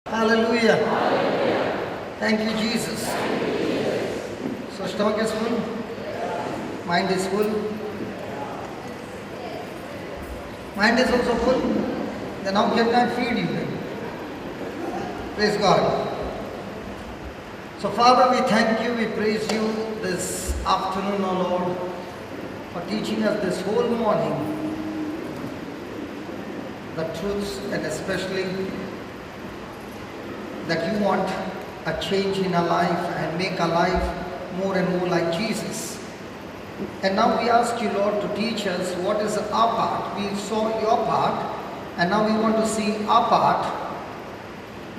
Hallelujah. Thank you, Jesus. So, stomach is full, mind is full, mind is also full. Then how can I feed you then? Praise God. So, Father, we thank you, we praise you this afternoon, O Lord, for teaching us this whole morning the truths, and especially that you want a change in our life and make our life more and more like Jesus. And now we ask you, Lord, to teach us what is our part. We saw your part, and now we want to see our part,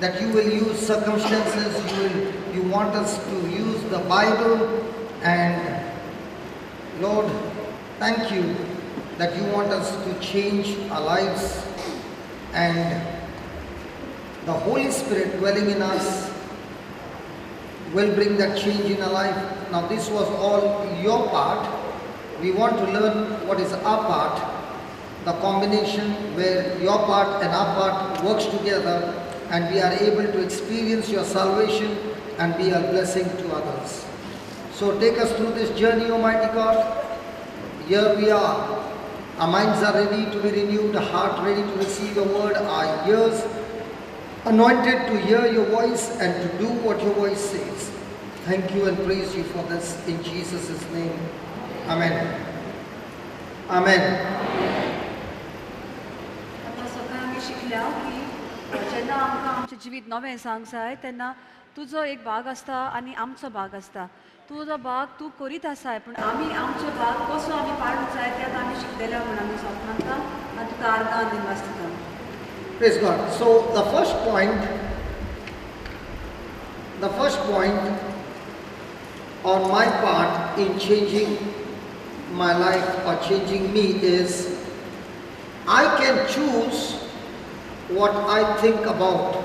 that you will use circumstances, you want us to use the Bible. And Lord, thank you that you want us to change our lives, and the Holy Spirit dwelling in us will bring that change in our life. Now this was all your part. We want to learn what is our part, the combination where your part and our part works together, and we are able to experience your salvation and be a blessing to others. So take us through this journey, Almighty God. Here we are. Our minds are ready to be renewed, our heart ready to receive your word, our ears anointed to hear your voice and to do what your voice says. Thank you and praise you for this in Jesus' name. Amen. Amen. आतां सकाळी आमी शिकल्या की जेन्ना आमकां आमचें जिवीत नवें जावंक जाय तेन्ना तुजो एक भाग आसता आनी आमचो भाग आसता. तुजो भाग तूं करीत आसाय, पूण आमी आमचो भाग कसो आमी पाडूंक जाय तें आमी शिकतले म्हूण आमी सपनांता आनी तुका आर्गां दिनवास दिता. Praise God. So the first point on my part in changing my life or changing me is I can choose what I think about.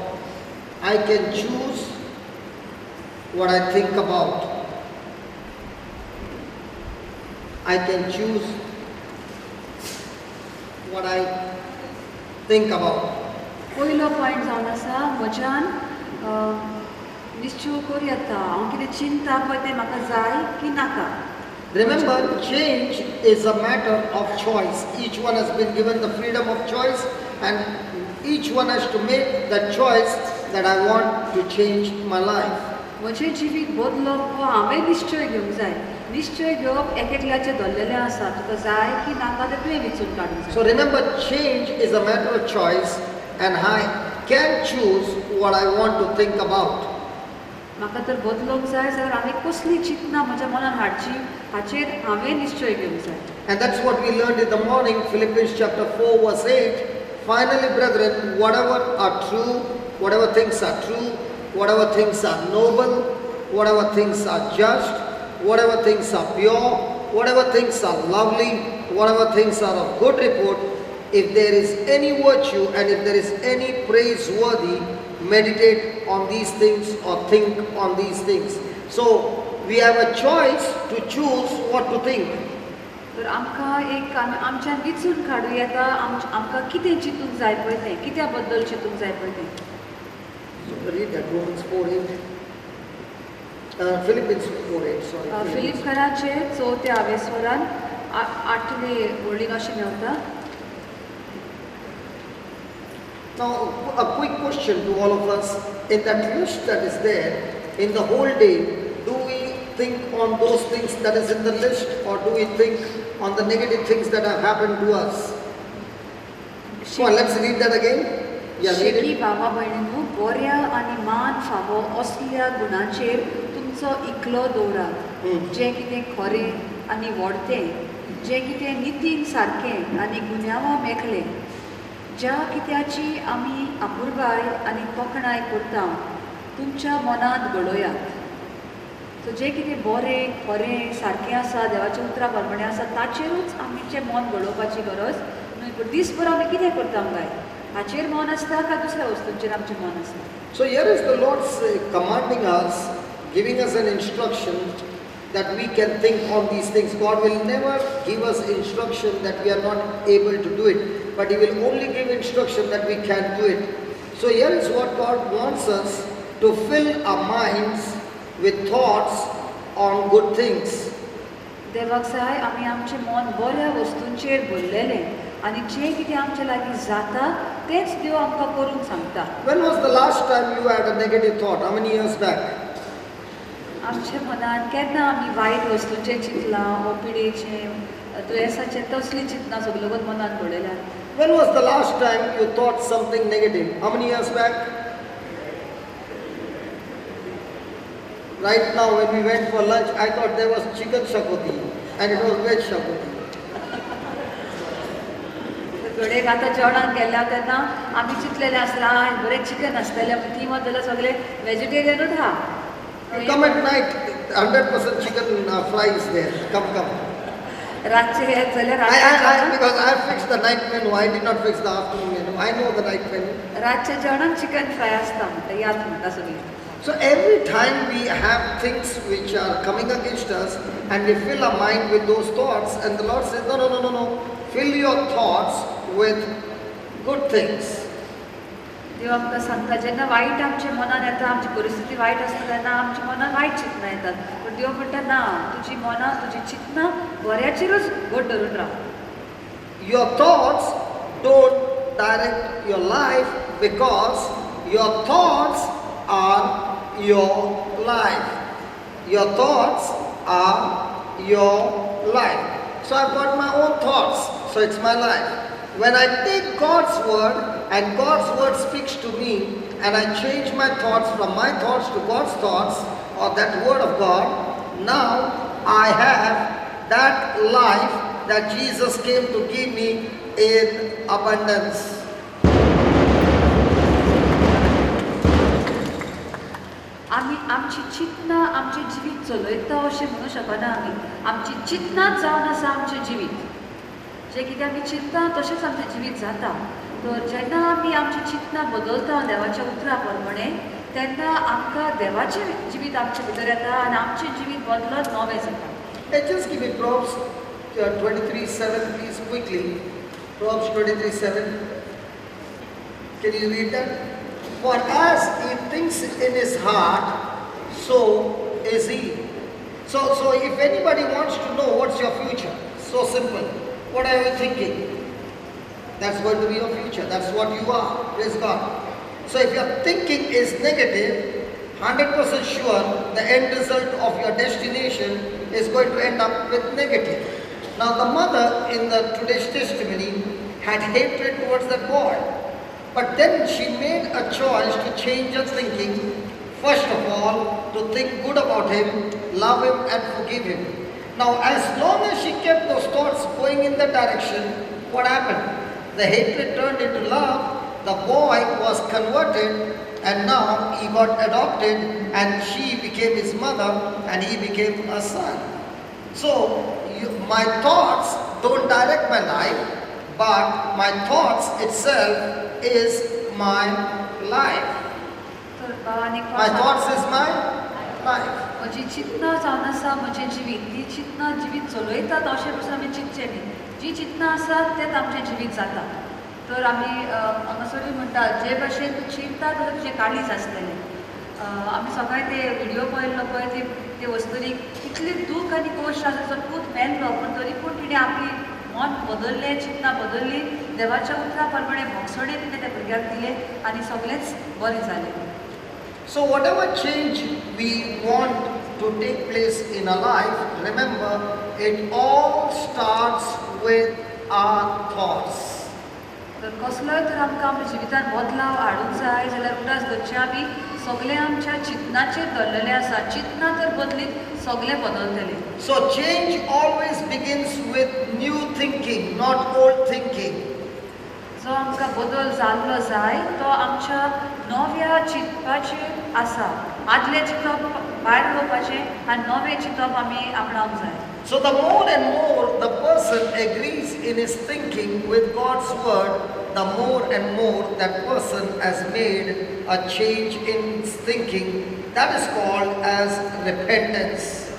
I can choose what I think about. I can choose what I think about. पयलो point जावन आसा म्हज्यान निश्चय करूं येता हांव कितें चिंता पळय तें म्हाका जाय की नाका. Remember, change is a matter of choice. Each one has been given the freedom of choice, and each one has to make the choice that I want to change my life. म्हजें जिवीत बदलप हो हांवें निश्चय घेवंक जाय. निश्चय घेवप एक एकल्याचें धरलेलें आसा, तुका जाय की नाका तें तुवें विचून काडूंक जाय. So remember, change is a matter of choice, and I can choose what I want to think about. म्हाका तर बदलूंक जाय जाल्यार हांवें कसली चिंतना म्हज्या मनान हाडची हाचेर हांवें निश्चय घेवंक जाय. And that's what we learned in the morning, Philippians chapter 4 verse 8. Finally, brethren, whatever are true, whatever things are true, whatever things are noble, whatever things are just, whatever things are pure, whatever things are lovely, whatever things are of good report, if there is any virtue and if there is any praiseworthy, meditate on these things or think on these things. So we have a choice to choose what to think. तर आमकां एक आमच्यान विचून काडूं येता आमकां कितें चिंतूंक जाय पळय तें, कित्या बद्दल चिंतूंक जाय पळय तें. So read that Romans 4:8. Philippians 4:8, sorry. फिलिपकराचे चवथ्या आवेस्वरान आठवे वळीन अशें मेवता. Now, a quick question to all of us. In that list that is there, in the whole day, do we think on those things that is in the list, or do we think on the negative things that have happened to us? Come on, let's read that again. Yeah, read शेकी it. भावा भयणीनू, बऱ्या आनी मान फावो असल्या गुणांचेर तुमचो इकलो दवरात. जें कितें खरें आनी व्हडतें, जें कितें नितीन सारकें आनी गुन्यांवा मेकळें, ज्या कित्याची आमी अपुरबाय आनी तोखणाय करता तुमच्या मनांत घडोयात. सो जें कितें बरें खरें सारकें आसा, देवाच्या उतरां प्रमाणें आसा, ताचेरूच आमचें मन घडोवपाची गरज न्हय. पूण दीसभर आमी कितें करता काय हाचेर मन आसता काय दुसऱ्या वस्तूंचेर आमचें मन आसता. So here is the Lord commanding us, giving us an instruction that we can think on these things. God will never give us instruction that we are not able to do it, but He will only give instruction that we can do it. So here is what God wants us to fill our minds with thoughts on good things. देवाक जाय आमी आमचें मन बऱ्या वस्तूंचेर भरलेलें आनी जें कितें आमच्या लागीं जाता तेंच देव आमकां करूंक सांगता. When was the last time you had a negative thought? How many years back? आमच्या मनान केन्ना आमी वायट वस्तूंचें चिंतलां वो पिडेचें दुयेंसाचें तसलीं चिंतनां सगळ्यो मनान घडयल्या? When was the last time you thought something negative? How many years back? Right now when we went for lunch, I thought there was chicken shakuti and it was veg shakuti. घडयेक आतां जेवणाक गेल्या तेन्ना आमी चिंतलेलें आसलां बरें chicken आसतलें, ती मात जाल्यार सगळें वेजिटेरियनूच आहा. You come at night, 100% chicken fry is there. Come, come. रातचें येत जाल्यार because I fixed the night menu, I did not fix the afternoon menu. I know the night menu. रातच्या जेवणाक चिकन फ्राय आसता म्हणटा, याद म्हणटा सगळीं. So every time we have things which are coming against us and we fill our mind with those thoughts, and the Lord says, no, no, no, no, no, fill your thoughts with good things. देव आमकां सांगता जेन्ना वायट आमच्या मनान येता, आमची परिस्थिती वायट आसता तेन्ना आमच्या मनान वायट चिंतनां येतात, पूण देव म्हणटा ना, तुजी मनां तुजी चिंतनां बऱ्याचेरूच घट धरून राव. Your thoughts don't direct your life because your thoughts are your life. Your thoughts are your life. So I've got my own thoughts, so it's my life. When I take God's word and God's word speaks to me and I change my thoughts from my thoughts to God's thoughts or that word of God, now I have that life that Jesus came to give me in abundance. आमी आमची चिंतनां आमचें जिवीत चलयता अशें म्हणूं शकना आमी. आमची चिंतनाच जावन आसा आमचें जिवीत. जें कितें आमी चिंतता तशेंच आमचें जिवीत जाता. तर जेन्ना आमी आमची चिंतनां बदलता देवाच्या उतरा प्रमाणे तेन्ना आमकां देवाचें जिवीत आमचे भितर येता आनी आमचें जिवीत बदलत नवें जाता. Hey, just give me Proverbs 23:7 please quickly. Proverbs 23:7. Can you read that? For as he thinks in his heart, so is he. So if anybody wants to know what's your future, so simple. What are you thinking? That's going to be your future. That's what you are. Praise God. So if your thinking is negative, 100% sure the end result of your destination is going to end up with negative. Now the mother in the today's testimony had hatred towards that boy. But then she made a choice to change her thinking. First of all, to think good about him, love him and forgive him. Now as long as she kept those thoughts going in that direction, what happened? The hatred turned into love, the boy was converted and now he got adopted and she became his mother and he became a son. So my thoughts don't direct my life, but my thoughts itself is my life. My thoughts is my life. म्हजी चिंतनां जावन आसा म्हजें जिवीत. ती चिंतनां जिवीत चलयतात अशें पसून आमी चिंतचें न्ही. जी चिंतनां आसात तेंच आमचें जिवीत जाता. तर आमी हांगासरूय म्हणटा जे भशेन तूं चिंतता तशें तुजें काळीज आसतलें. आमी सकाळी ते व्हिडियो पळयल्लो पळय ते वस्तूनी कितली दूख आनी कोश आसा, तिचो पूत मेल्लो पूण तरी पूण तिणें आपली मन बदललें, चिंतनां बदलली, देवाच्या उतरा प्रमाणे भोगसणें तिणें त्या भुरग्याक दिलें आनी सगळेंच बरें जालें. So whatever change we want to take place in our life, remember it all starts with our thoughts. तर कसलोय तर आमकां आमच्या जिवितांत बदलाव हाडूंक जाय जाल्यार उगडास धरचें आमी सगळें आमच्या चिंतनाचेर धरलेलें आसा. चिंतनां जर बदलीत सगळें बदलतलें. So change always begins with new thinking, not old thinking. जो आमकां बदल जाल्लो जाय तो आमच्या नव्या चिंतपाचेर आसा. आदलें चिंतप भायर उडोवपाचें आनी नवें चिंतप आमी आपणावंक जाय. So the more and more the person agrees in his thinking with God's word, the more and more that person has made a change in his thinking. That is called as repentance.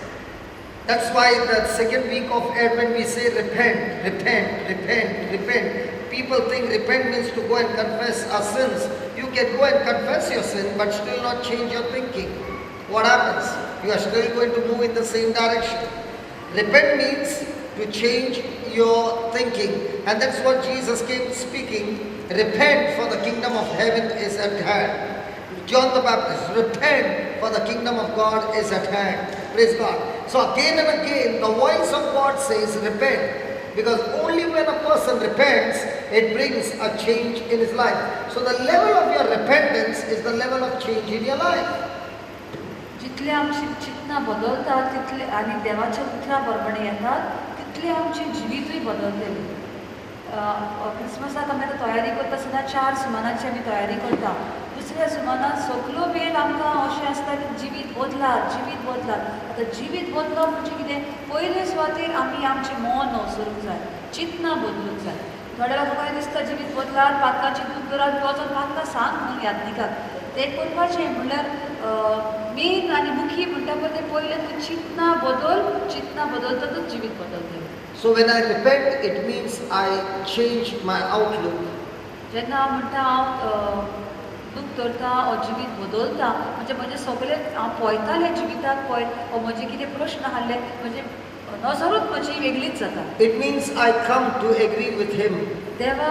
That's why the second week of Advent we say repent, repent, repent, repent. People think repent means to go and confess our sins. You can go and confess your sin but still not change your thinking. What happens? You are still going to move in the same direction. Repent means to change your thinking. And that's what Jesus came speaking. Repent, for the kingdom of heaven is at hand. John the Baptist, repent, for the kingdom of God is at hand. Praise God. So again and again, the voice of God says, repent. Because only when a person repents, it brings a change in his life. So the level of your repentance is the level of change in your life. जितले आमची चिंतना बदलतात तितले आनी देवाच्या उतरां प्रमाणे येतात तितले आमचें जिवीतूय बदलतलें. क्रिसमसाक आमी आतां तयारी करता आसतना 4 सुमानाची आमी तयारी करता. दुसऱ्या सुमानाक सगलो वेळ आमकां अशें आसता की जिवीत बदलात, जिवीत बदलात. आतां जिवीत बदलप म्हणजे कितें? पयले सुवातेर आमी आमचें मन नवसरूंक जाय, चिंतना बदलूंक जाय. थोड्या लोकांक कशें दिसता जिवीत बदलात, पातकांची दूख करात, वचोन पातकां सांग म्हणून यादनिकाक तें करपाचें म्हणल्यार मेन आनी मुखी म्हणटा पळय तें पयलें तूं चिंतना बदल, चिंतना बदलतकच जिवीत बदलतलें. So when I repent, it means I change my outlook. जेन्ना हांव म्हणटा हांव दूख धरता ओ जिवीत बदलता म्हणजे म्हजें सगळें हांव पळयतालें जिविताक पळय ओ म्हजे कितें प्रश्न आहले म्हजे नजरूच म्हजी वेगळीच जाता. It means I come to agree with Him. देवा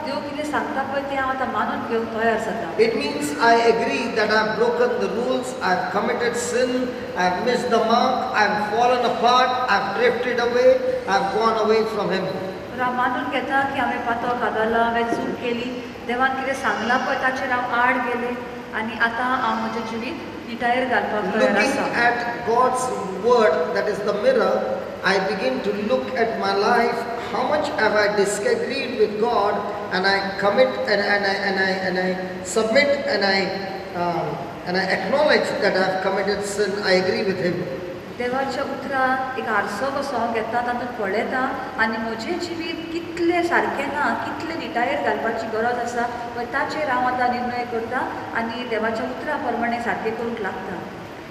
देव कितें सांगता पळय तें हांव आतां मानून घेवंक तयार जाता. It means I agree that I have broken the rules, I have committed sin, I have missed the mark, I have fallen apart, I have drifted away, I have gone away from Him. तर हांव मानून घेता की हांवें पातो खादाला, हांवें चूक केली, देवान कितें सांगलां पळय ताचेर हांव आड गेलें आनी आतां हांव म्हजें जिवीत निटायेर घालपाक तयार आसा. Looking at God's word, that is the mirror, I begin to look at my life. How much have I disagreed with God, and I commit and I submit and I acknowledge that I have committed sin. I agree with Him. देवाच्या उतराक एक आरसो कसो हांव घेता, तातूंत पळयता आनी म्हजें जिवीत कितलें सारकें ना, कितलें निटायेर घालपाची गरज आसा पळय ताचेर हांव आतां निर्णय करता आनी देवाच्या उतरा प्रमाणे सारकें करूंक लागता.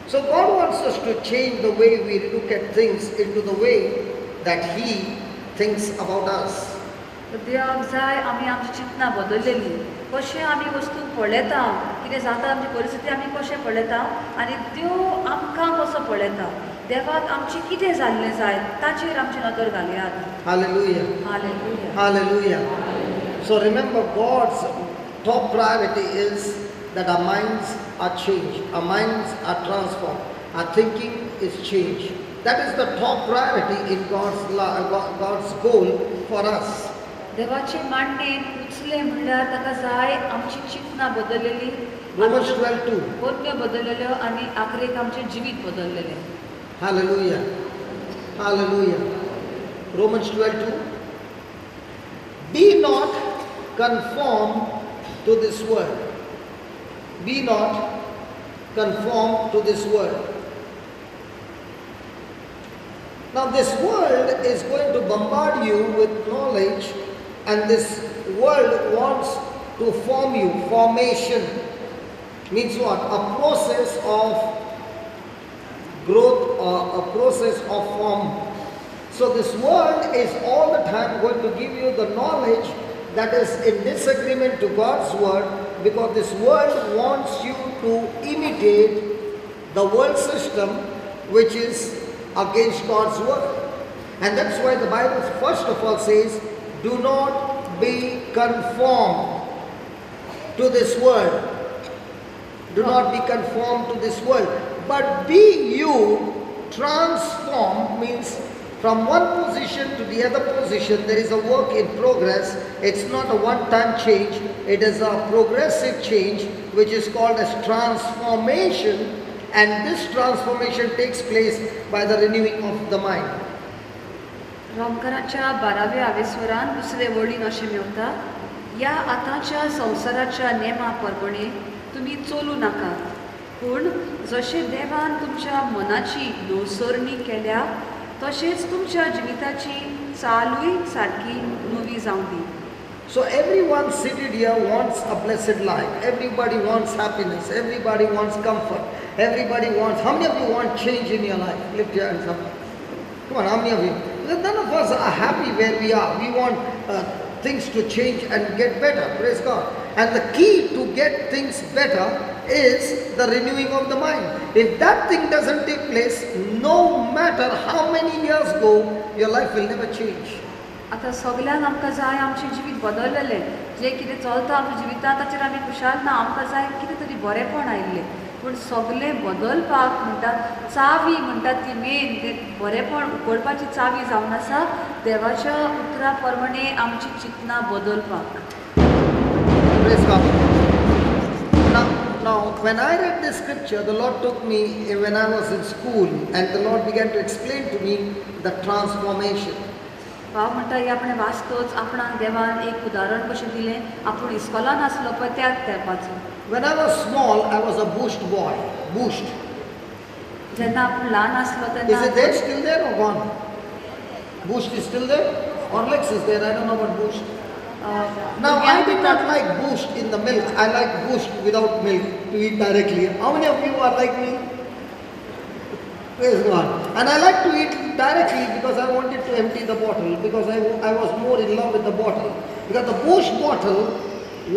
So God wants us to change the way we look at things into the way that He thinks about us. देवाक जाय आमी आमची चिंतना बदललेली, कशें आमी वस्तू पळयता, कितें जाता आमची परिस्थिती आमी कशें पळयता आनी देव आमकां कसो पळयता, देवाक आमचें कितें जाल्लें जाय ताचेर आमची नदर घालयात. Hallelujah. Hallelujah. Hallelujah. So remember, God's top priority is that our minds are changed, our minds are transformed, our thinking is changed. That is the top priority in God's goal for us. देवाचे मांडणेन उचलें म्हणल्यार ताका जाय आमची चिंतना बदललेली, Romans 12:2. कोन्यो बदललेल्यो आनी आखरेक आमचें जिवीत बदललेलें. Hallelujah. Hallelujah. Romans 12:2. Be not conformed to this world. Be not conformed to this world. Now this world is going to bombard you with knowledge, and this world wants to form you. Formation means what? A process of growth or a process of form. So this world is all the time going to give you the knowledge that is in disagreement to God's word, because this world wants you to imitate the world system which is against God's word. And that's why the Bible first of all says, do not be conformed to this world. Do not be conformed to this world, but be you transformed. Means from one position to the other position there is a work in progress. It's not a one-time change, it is a progressive change which is called as transformation, and this transformation takes place by the renewing of the mind. रोमकराच्या 12व्या आवेस्वरान दुसरे वळीन अशें मेवता, ह्या आतांच्या संवसाराच्या नेमा परबणे तुमी चलूं नाकात, पूण जशें देवान तुमच्या मनाची नवसरणी केल्या तशेंच तुमच्या जिविताची चालूय सारकी नवी जावं दी. So everyone seated here wants a blessed life. Everybody wants happiness. Everybody wants comfort. Everybody wants. How many of you want change in your life? Lift your hands up. Come on, how many of you? None of us are happy where we are. We want things to change and get better. Praise God. And the key to get things better is the renewing of the mind. If that thing doesn't take place, no matter how many years go, your life will never change. आतां सगल्यांक आमकां जाय आमचें जिवीत बदललेलें, जें कितें चलता आमच्या जिवितांत ताचेर आमी खुशाल ना, आमकां जाय कितें तरी बरेंपण आयिल्लें. पूण सगलें बदलपाक म्हणटा चावी म्हणटा ती मेन, तें बरेंपण उगडपाची चावी जावन आसा देवाच्या उतरा प्रमाणे आमची चिंतनां बदलपाक. Praise God. Now, when I read this scripture, the Lord took me when I was in school, and the Lord began to explain to me the transformation. भाव म्हणटा हे आपणें वाचतोच आपणाक देवान एक उदाहरण कशें दिलें, आपूण इस्कॉलान आसलो पळय त्याच तेंपाचो. When I was small, I was a Boost boy. Boost. जेन्ना आपूण ल्हान आसलो तेन्ना. Is it there, still there or gone? Boost is still there? Horlicks is there, I don't know about Boost. Now, I did not like Boost in the milk. I like Boost without milk to eat directly. How many of you are like me? Praise God. And I like to eat directly because I wanted to empty the bottle, because I was more in love with the bottle. Because the Boost bottle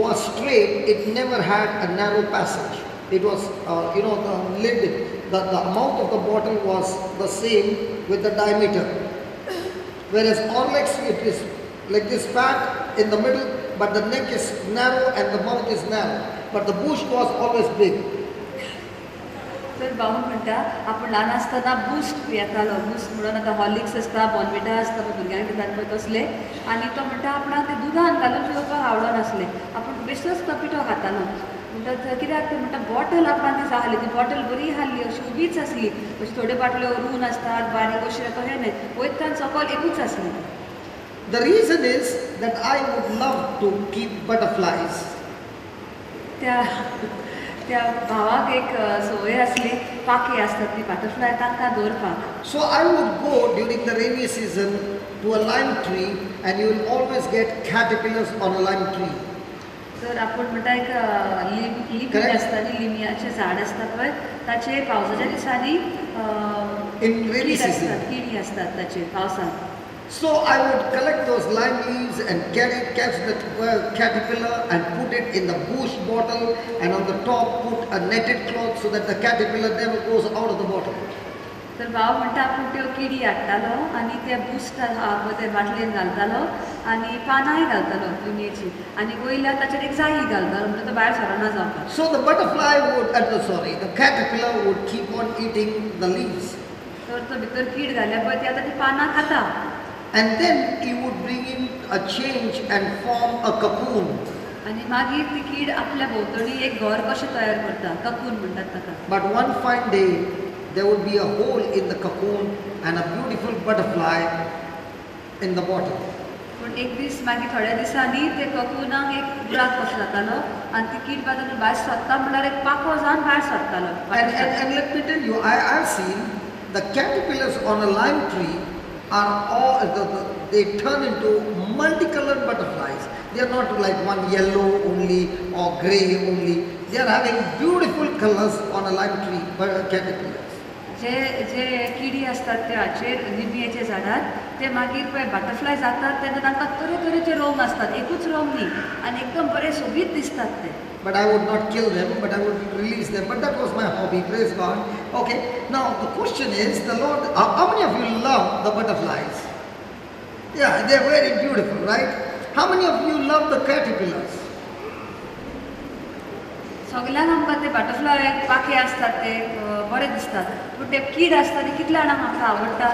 was straight, it never had a narrow passage. It was, the lid, the mouth of the bottle was the same with the diameter. Whereas Horlicks, it is like this fat in the middle, but the neck is narrow and the mouth is narrow. But the Boost was always big. तर भाऊ म्हणटा आपूण ल्हान आसतना boost पियेतालो. Boost म्हणून आतां Horlicks आसता, Bournvita आसता, पळय भुरग्यांक दितात पळय तसले. आनी तो म्हणटा आपणाक ते दुदान घालून पिवपाक आवडनासलें, आपूण बेश्टोच तो पिठो खातालो. म्हणटा कित्याक ते म्हणटा बॉटल आपणाक ती जाय आसली, ती बॉटल बरी आहली, अशी उबीच आसली, अशी थोड्यो बाटल्यो रून आसतात बारीक अशें तशें न्हय, वयतान सकयल एकूच आसली. The reason is that I would love to keep butterflies. त्या त्या भावाक एक संवय आसली, पाखी आसतात ती बटरफ्लाय तांकां दवरपाक. So I would go during the rainy season to a lime tree, and you will always get caterpillars on a lime tree. तर आपूण म्हणटा एक लिमी आसता न्ही, लिमयाचें झाड आसता पळय, ताचे पावसाच्या दिसांनी In rainy season किडी आसतात ताचेर पावसांत. So I would collect those lime leaves and catch the caterpillar and put it in the Boost bottle, and on the top put a netted cloth so that the caterpillar never goes out of the bottle. तर भाव म्हणटा आपूण त्यो किडी हाडटालो आनी त्या boost ते बाटलेन घालतालो आनी पानांय घालतालो लिमयेची, आनी वयल्या ताचेर एक जाळी घालतालो, म्हणटा तो भायर सरना जावपाक. So the butterfly would, sorry, the caterpillar would keep on eating the leaves. तर तो भितर कीड घाल्या पळय ती आतां ती पानां खाता. And then he would bring in a change and form a cocoon. आनी मागीर ती कीड आपल्या भोंवतणी एक घर कशें तयार करता, ककून म्हणटात ताका. But one fine day there would be a hole in the cocoon and a beautiful butterfly in the bottle. पूण एक दीस मागीर थोड्या दिसांनी ते ककूनाक एक बुराक कसो जातालो आनी ती कीड तातूंत भायर सरता म्हणल्यार एक पाखो जावन भायर सरतालो. And let me tell you, I have seen the caterpillars on a lime tree are all, they turn into multicolored butterflies. They are not like one yellow only or grey only. They are having beautiful colors on a lime tree, but caterpillars. जे जे किडी आसतात ते हाचेर लिंबियेच्या झाडार ते मागीर पळय butterfly जातात तेन्ना तांकां तरेतरेचे रंग आसतात, एकूच रंग न्ही, आनी एकदम बरे सोबीत दिसतात ते. But I would not kill them, but I would release them. But that was my hobby, praise God. Okay, now the question is, the Lord, how many of you love the butterflies? Yeah, they are very beautiful, right? How many of you love the caterpillars? सगळ्यांक आमकां ते butterfly पाखे आसतात ते बरे दिसतात, पूण ते कीड आसता ती कितल्या जाणांक आमकां आवडटा?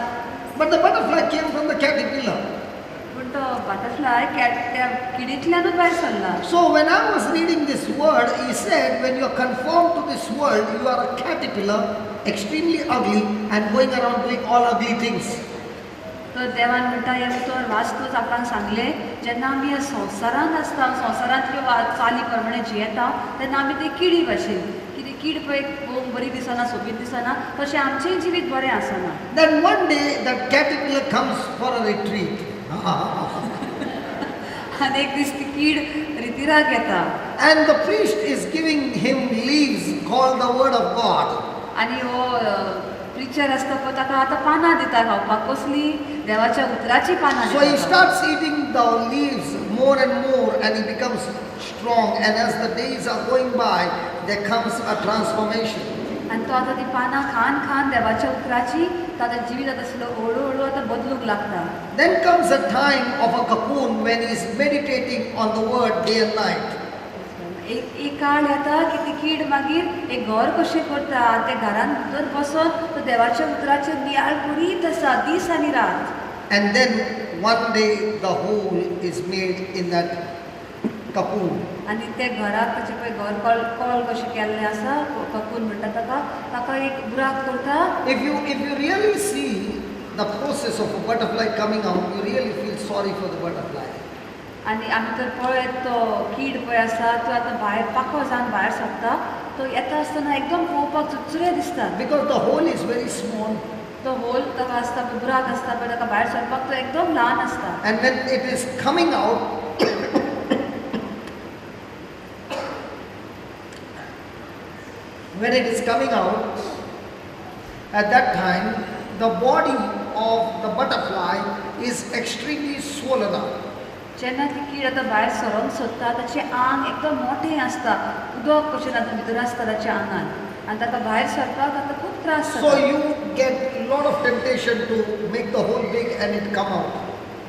But the butterfly came from the caterpillar. पूण तो बटरफ्लाय त्या किडींतल्यानूच भायर सरला. So when I was reading this word, he said, when you are conformed to this world, you are a caterpillar, extremely ugly and going around doing all ugly things. तर देवान म्हणटा हें उतर वाचतूच आपणाक सांगलें, जेन्ना आमी संवसारांत आसता, संवसारांतल्यो चाली प्रमाणे जियेता तेन्ना आमी ते किडी भाशेन, कितें कीड पळय पळोवंक बरी दिसना, सोबीत दिसना, तशें आमचेंय जिवीत बरें आसना. Then one day that caterpillar comes for a retreat. आनी एक दीस ती कीड रितिराक येता. And the priest is giving him leaves called the word of God. आनी हो प्रिचर आसता पळय ताका आतां पानां दिता खावपाक, कसली? देवाच्या उतराची पानां. So he starts eating the leaves more and more and he becomes strong, and as the days are going by, there comes a transformation. आनी तो आतां ती पानां खान खान देवाच्या उतराची ताचें जिवीत आतां हळू हळू आतां बदलूंक लागता. Then comes a time of a cocoon when he is meditating on the word day and night. एक एक काळ येता की ती कीड मागीर एक घर कशें करता आनी त्या घरान भितर बसोन तो देवाच्या उतराचेर नियाळ करीत आसा दीस आनी रात. And then one day the hole is made in that cocoon. आनी ते घराक ताचें पळय घर कॉल कॉल कशें केल्लें आसा, ककून म्हणटा ताका, ताका एक बुराक करता. If you really see the process of a butterfly coming out, you really feel sorry for the butterfly. आनी आमी तर पळयत तो कीड पळय आसा तो आतां भायर पाखो जावन भायर सरता, तो येता आसतना एकदम पळोवपाक चुरचुरे दिसता. Because the hole is very small. तो होल ताका आसता पळय, बुराक आसता पळय, ताका भायर सरपाक तो एकदम ल्हान आसता. And when it is coming out, when it is coming out, at that time the body of the butterfly is extremely swollen up. जेन्ना ती कीड आतां भायर सरोंक सोदता ताचें आंग एकदम मोटें आसता, उदक कशें तातूंत भितर आसता ताच्या आंगान, आनी ताका भायर सरपाक आतां खूब त्रास So जाता. you get a lot of temptation to make the hole big and it come out.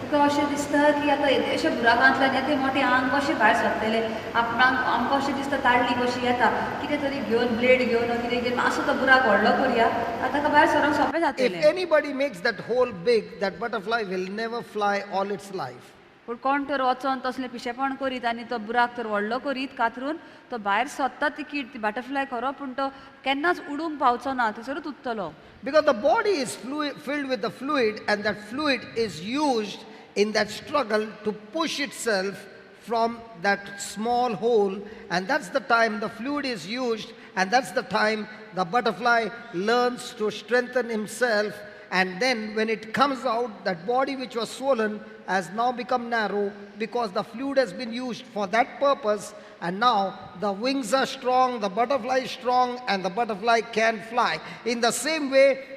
तुका अशें दिसता की आतां येदेशा बुराकांतल्यान येदें मोटें आंग कशें भायर सरतलें, आपणाक आमकां अशें दिसता ताळ्ळी कशी येता, कितें तरी घेवन ब्लेड घेवन कितें घेवन मातसो तो बुराक व्हडलो करया, आतां ताका भायर सरोंक सोंपें जातलें. If anybody makes that hole big, that butterfly will never fly all its life. पूण कोण तर वचोन तसलें पिशेपण करीत आनी तो बुराक तर व्हडलो करीत कातरून तो भायर सोदता ती कीड, ती बटरफ्लाय खरो, पूण तो केन्नाच उडूंक पावचो ना, थंयसरूच उरतलो. Because the body is filled with the fluid, and that fluid is used in that struggle to push itself from that small hole, and that's the time the fluid is used, and that's the time the butterfly learns to strengthen himself. And then when it comes out, that body which was swollen has now become narrow because the fluid has been used for that purpose, and now the wings are strong, the butterfly is strong, and the butterfly can fly. In the same way,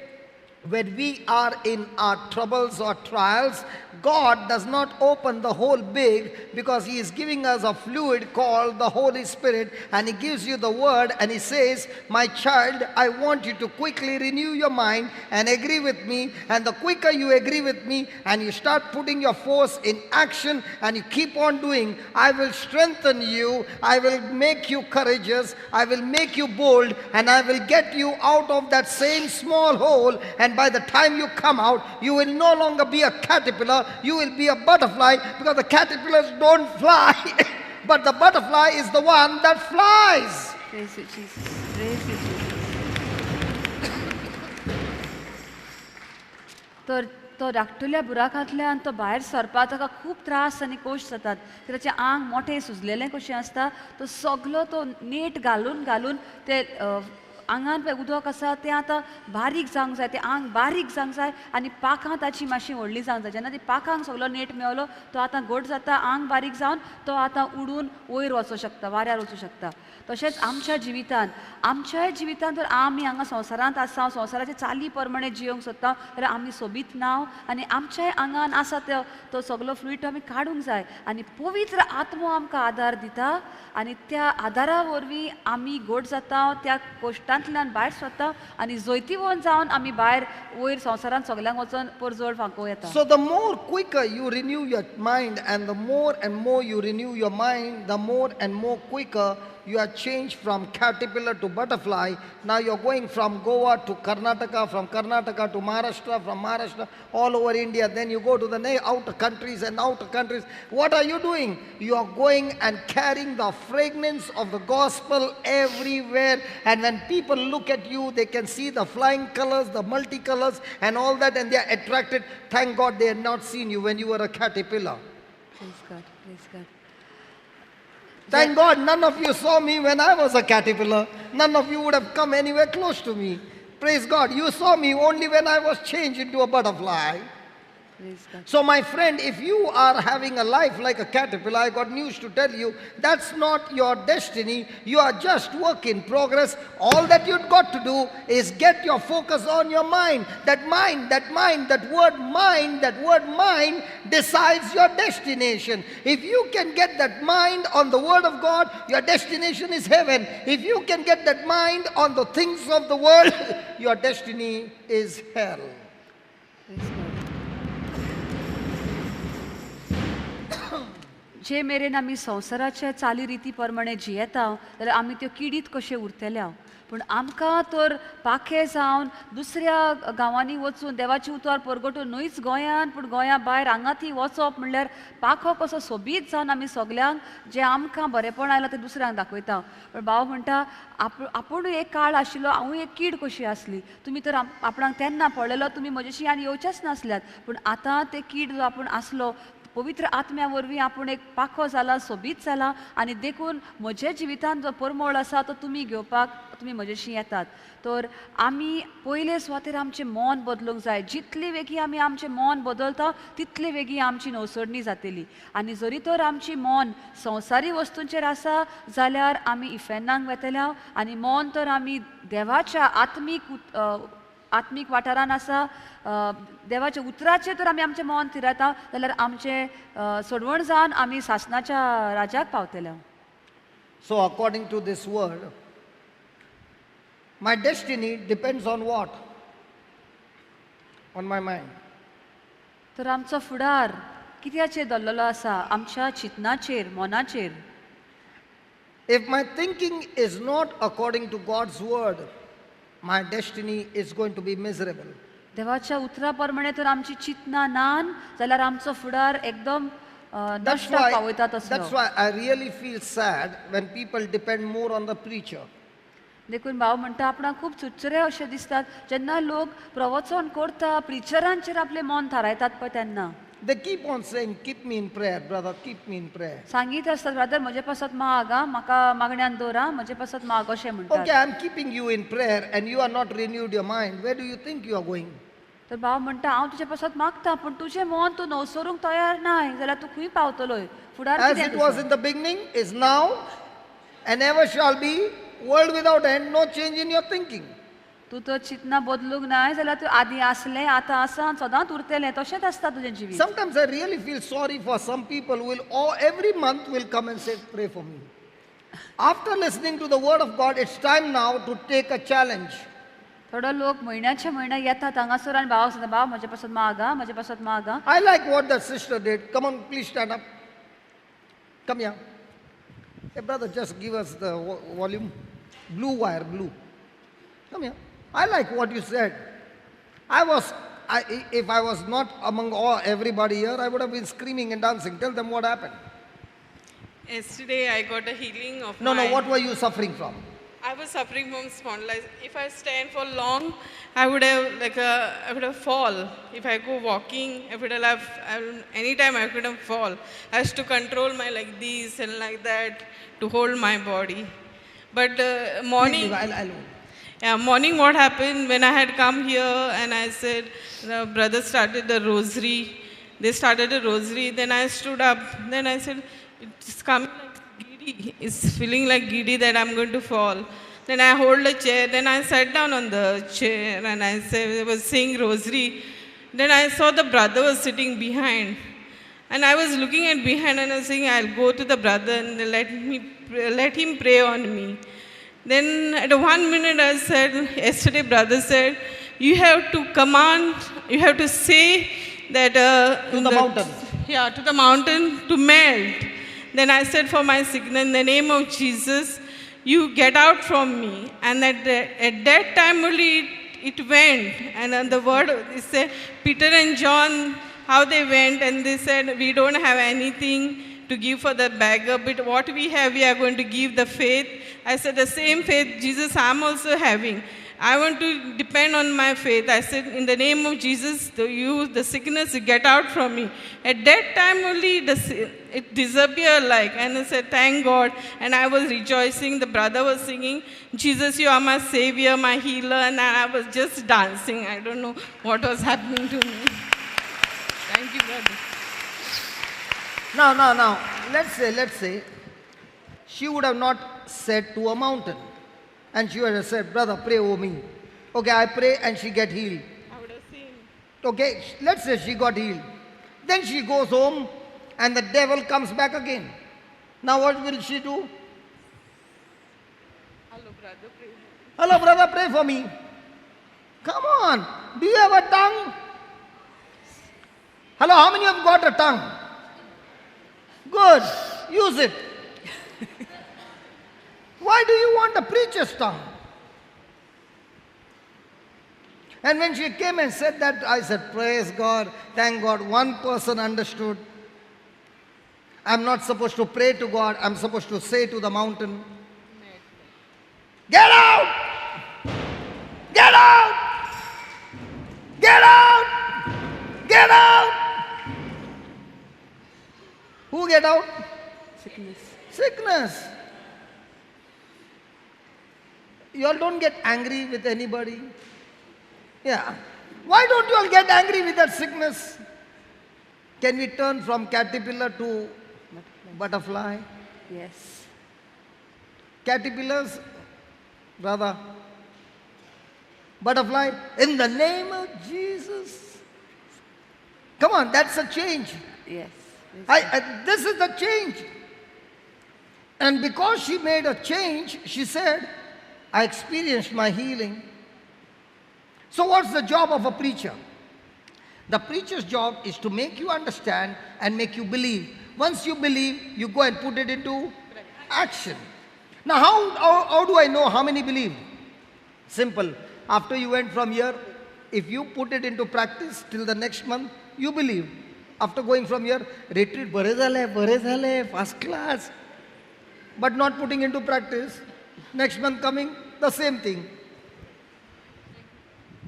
when we are in our troubles or trials, God does not open the hole big because He is giving us a fluid called the Holy Spirit, and He gives you the word and He says, my child, I want you to quickly renew your mind and agree with me. And the quicker you agree with me and you start putting your force in action and you keep on doing, I will strengthen you, I will make you courageous, I will make you bold, and I will get you out of that same small hole. And by the time you come out, you will no longer be a caterpillar, you will be a butterfly, because the caterpillars don't fly, but the butterfly is the one that flies. Praise you, Jesus. Praise you, Jesus. तर तो धाकटुल्या बुराकांतल्यान तो भायर सरपाक ताका खूब त्रास आनी कश्ट जातात. ताचें आंग मोटें सुजलेलें कशें आसता, तो सगलो तो नेट घालून घालून ते आंगान पळय उदक आसा तें आतां बारीक जावंक जाय, तें आंग बारीक जावंक जाय आनी पाखां ताची मातशी व्हडली जावंक जाय. जेन्ना ती पाखांक सगलो नेट मेवलो तो आतां घट जाता, आंग बारीक जावन तो आतां उडून वयर वचूंक शकता, वाऱ्यार वचूंक शकता. तशेंच आमच्या जिवितान, आमच्याय जिवितान जर आमी हांगा संवसारांत आसा, संवसाराचे चाली प्रमाणे जियोंक सोदता जाल्यार आमी सोबीत ना आनी आमच्याय आंगान आसा तो सगलो फ्लुइड आमी काडूंक जाय. आनी पवित्र आत्मो आमकां आदार दिता आनी त्या आदारा वरवीं आमी घट जाता, त्या कश्टांतल्यान भायर सरता आनी जैतिवंत जावन आमी भायर वयर संवसारांत सगल्यांक वचून परजळ फांकोवं येता. So the more quicker you renew your mind, and the more and more you renew your mind, the more and more quicker you are changed from caterpillar to butterfly. Now you are going from Goa to Karnataka, from Karnataka to Maharashtra, from Maharashtra all over India. Then you go to the outer countries and outer countries. What are you doing? You are going and carrying the fragrance of the gospel everywhere. And when people look at you, they can see the flying colors, the multicolors and all that, and they are attracted. Thank God they had not seen you when you were a caterpillar. Praise God, praise God. Thank God none of you saw me when I was a caterpillar. None of you would have come anywhere close to me. Praise God, you saw me only when I was changed into a butterfly. Praise God. So my friend, if you are having a life like a caterpillar, I got news to tell you, that's not your destiny. You are just work in progress. All that you've got to do is get your focus on your mind. That mind, that mind, that word mind, that word mind decides your destination. If you can get that mind on the word of God, your destination is heaven. If you can get that mind on the things of the world, your destiny is hell. Praise God. जे मेरेन आमी संवसाराच्या चालीरिती प्रमाणे जियेता जाल्यार आमी त्यो किडीत कशे उरतले. पूण आमकां तर पाखे जावन दुसऱ्या गांवांनी वचून देवाचें उतर परगटून न्हूच गोंयांत पूण गोंया भायर हांगा थंय वचप म्हणल्यार पाखो कसो सोबीत जावन आमी सगल्यांक जें आमकां बरेंपण आयलां तें दुसऱ्यांक दाखयता. पूण भाव म्हणटा आपुणूय एक काळ आशिल्लो, हांवूय एक कीड कशी आसली. तुमी तर आपणाक तेन्ना पळयलो, तुमी म्हजेशी आनी येवचेच नासल्यात. पूण आतां ते कीड जो आपूण आसलो पवित्र आत्म्या वरवीं आपूण एक पाखो जाला, सोबीत जाला आनी देखून म्हज्या जिवितांत जो परमळ आसा तो तुमी घेवपाक तुमी म्हजेशी येतात. तर आमी पयले सुवातेर आमचें मन बदलूंक जाय. जितले वेगीं आमी आमचें मन बदलता तितले वेगीं आमची नवसरणी जातली. आनी जरी तर आमची मन संवसारी वस्तूंचेर आसा जाल्यार आमी इफेर्नाक वेतले आनी मन तर आमी देवाच्या आत्मीक वाठारान आसा, देवाच्या उतराचेर तर आमी आमचें मन थिरायता जाल्यार आमचें सोडवण जावन आमी सासणाच्या राजाक पावतले. So according to this word, my destiny depends on what? On my mind. तर आमचो फुडार कित्याचेर दवरलेलो आसा? आमच्या चिंतनाचेर, मनाचेर. If my thinking is not according to God's word, my destiny is going to be miserable. देवाच्या उतरा प्रमाणे तर आमची चिंतना नान जाल्यार आमचो फुडार एकदम नश्टाक पावयता तसलो. That's why I really feel sad when people depend more on the preacher. देखून भाव म्हणटा आपणाक खूब चुरचुरे अशे दिसतात जेन्ना लोक प्रवचन करता, प्रिचरांचेर आपलें मन थारायतात पळय तेन्ना. They keep on saying, keep me in prayer, brother, keep me in prayer. सांगीत असतात, ब्रदर म्हजे पासत माग, म्हाका मागण्यान दवर, म्हजे पासत माग अशें म्हणटात. Okay, I am keeping you in prayer and you are not renewed your mind. Where do you think you are going? तर भाव म्हणटा हांव तुजे पासत मागता पूण तुजें मन तूं नवसरूंक तयार नाय जाल्यार तूं खंय पावतलोय? फुडार As it was in the beginning, is now, and ever shall be, world without end, no change in your thinking. तूं तर चिंतना बदलूंक नाय जाल्यार तूं आदीं आसलें आतां आसा सदांच उरतलें तशेंच आसता तुजें जिवीत. Sometimes I really feel sorry for some people who will all, every month will come and say, pray for me. After listening to the word of God, it's time now to take a challenge. थोडो लोक म्हयन्याचे म्हयने येतात हांगासर आनी भाव सांगता, भाव म्हजे पासत मागा, म्हजे पासत मागा. I like what that sister did. Come on, please stand up. Come here. Hey brother, just give us the volume. Blue wire, blue. Come here. I like what you said. If I was not among everybody here, I would have been screaming and dancing. Tell them what happened. Yesterday I got a healing of No, what were you suffering from? I was suffering from spondylitis. If I stand for long, I would have I would have fall. If I go walking, I would have, anytime I could have fall. I used to control my like this and like that to hold my body. But morning, yeah, morning what happened when I had come here and I said, the brother started the rosary. They started the rosary. Then I stood up. Then I said, it's coming like giddy. It's feeling like giddy that I'm going to fall. Then I hold a chair. Then I sat down on the chair and I said, I was saying rosary. Then I saw the brother was sitting behind. And I was looking at behind and I was saying, I'll go to the brother and let him pray on me. Then at 1 minute I said, yesterday brother said, you have to command, you have to say that... to the mountain. Yeah, to the mountain to melt. Then I said for my sickness, in the name of Jesus, you get out from me. And at that time only it went. And then the word, it said, Peter and John, how they went and they said, we don't have anything to give for the beggar, but what we have, we are going to give the faith. I said, the same faith, Jesus, I'm also having. I want to depend on my faith. I said, in the name of Jesus, the sickness, you get out from me. At that time only, it disappeared like, and I said, thank God. And I was rejoicing. The brother was singing, Jesus, you are my savior, my healer. And I was just dancing. I don't know what was happening to me. Thank you, brother. Now, let's say, she would have not said to a mountain. And she would have said, brother, pray over me. Okay, I pray and she get healed. I would have seen. Okay, let's say she got healed. Then she goes home and the devil comes back again. Now what will she do? Hello, brother, pray. Hello, brother, pray for me. Come on. Do you have a tongue? Hello, how many have got a tongue? Good. Use it. Why do you want a preacher's tongue? And when she came and said that, I said, praise God, thank God, one person understood. I'm not supposed to pray to God, I'm supposed to say to the mountain, get out! Get out! Get out! Get out! Who get out? Sickness. Sickness. You all don't get angry with anybody. Yeah. Why don't you all get angry with that sickness? Can we turn from caterpillar to butterfly? Yes. Caterpillars, brother. Butterfly, in the name of Jesus. Come on, that's a change. Yes. This is the change. And because she made a change, she said, I experienced my healing. So what's the job of a preacher? The preacher's job is to make you understand and make you believe. Once you believe, you go and put it into action. Now, how do I know how many believe? Simple. After you went from here, if you put it into practice till the next month, you believe. After going from here, retreat, bare zale, first class. But not putting into practice. Next month coming, the same thing.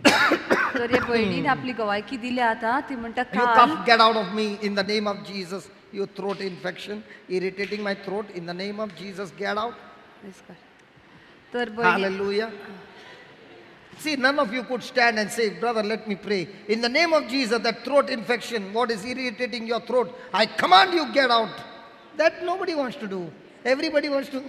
तर हे भयणीन आपली गवायकी दिल्या आता ती म्हणटा You cough, get out of me in the name of Jesus. You throat infection, irritating my throat in the name of Jesus, get out. तर Hallelujah. See, none of you could stand and say, brother, let me pray. In the name of Jesus, that throat infection, what is irritating your throat, I command you, get out. That nobody wants to do. Everybody wants to.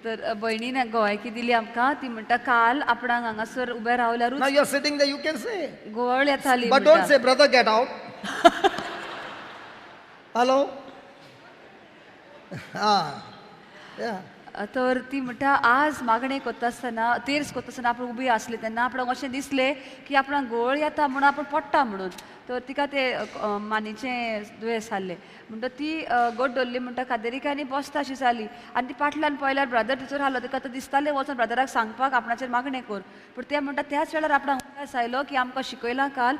तर भयणीन गवायकी दिली आमकां ती म्हणटा काल आपणाक हांगासर उबे रावल्यारूच Now you are sitting there, you can say. गोवळ येताली. But don't say, brother, get out. Hello? Ah, yeah. तर ती म्हणटा आज मागणें करता आसतना तेर्स करता आसतना आपण उबी आसली तेन्ना आपणाक अशें दिसलें की आपणाक गोळ येता म्हणून आपण पडटा म्हणून. तर तिका ते मानेचें दुयेंस जाल्लें म्हणटा ती गोड धरली म्हणटा कादेरिका आनी बसता अशी जाली आनी ती फाटल्यान पळयल्यार ब्रदर टिचर आसलो तिका आतां दिसतालें वचून ब्रदराक सांगपाक आपणाचेर मागणें कर. पूण ते म्हणटा त्याच वेळार आपणाक उगडास आयलो की आमकां शिकयलां काल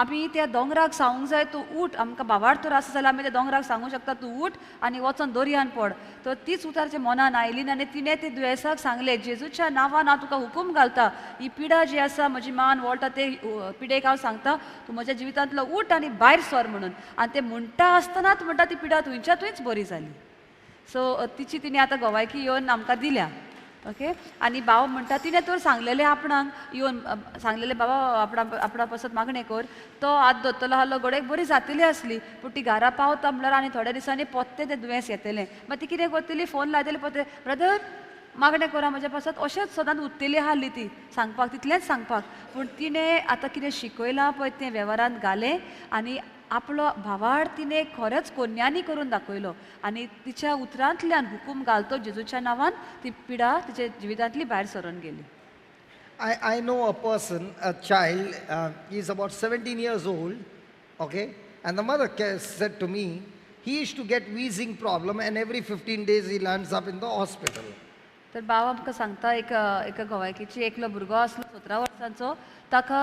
आमी त्या दोंगराक सांगूंक जाय तूं उठ, आमकां भावार्थ तर आसा जाल्यार आमी त्या दोंगराक सांगूंक शकता तूं उठ आनी वचोन दर्यान पड. तर तीच उतराच्या मनान आयली आनी तिणें ते दुयेंसाक सांगलें जेजूच्या नांवान हांव तुका हुकूम घालता, ही पिडा जी आसा म्हजी मान वळटा ते पिडेक हांव सांगता तूं म्हज्या जिवितांतलो उठ आनी भायर सर म्हणून. आनी ते म्हणटा आसतनाच म्हणटा ती पिडा थंयच्या थंयच बरी जाली. सो तिची तिणें आतां गोवायकी येवन आमकां दिल्या. ओके. आनी भाव म्हणटा तिणें तर सांगलेलें आपणाक येवन सांगलेलें बाबा आपणा आपणा पासत मागणें कर, तो हात धरतलो आहलो घोडेक बरी जातली आसली पूण ती घरा पावता म्हणल्यार आनी थोड्या दिसांनी पोत्तें तें दुयेंस येतलें. मागीर ती कितें करतली, फोन लायतली पोत्तें ब्रदर मागणें करा म्हज्या पासत, अशेंच सदांच उत्तली आहली ती सांगपाक, तितलेंच सांगपाक. पूण तिणें आतां कितें शिकयलां पळय तें वेव्हारांत घालें आनी आपलो भावार्थ तिणें खरेंच कोन्यांनी करून दाखयलो आनी तिच्या उतरांतल्यान हुकूम घालतो जेजूच्या नांवान ती पिडा तिच्या जिवितांतली भायर सरून गेली. I know a person, a child, he is about 17 years old, okay, and the mother said to me, he used to get wheezing problem and every 15 days he lands up in the hospital. तर बाबा आमकां सांगता एका एका गोवायकीची एकलो भुरगो आसलो 17 वर्सांचो, ताका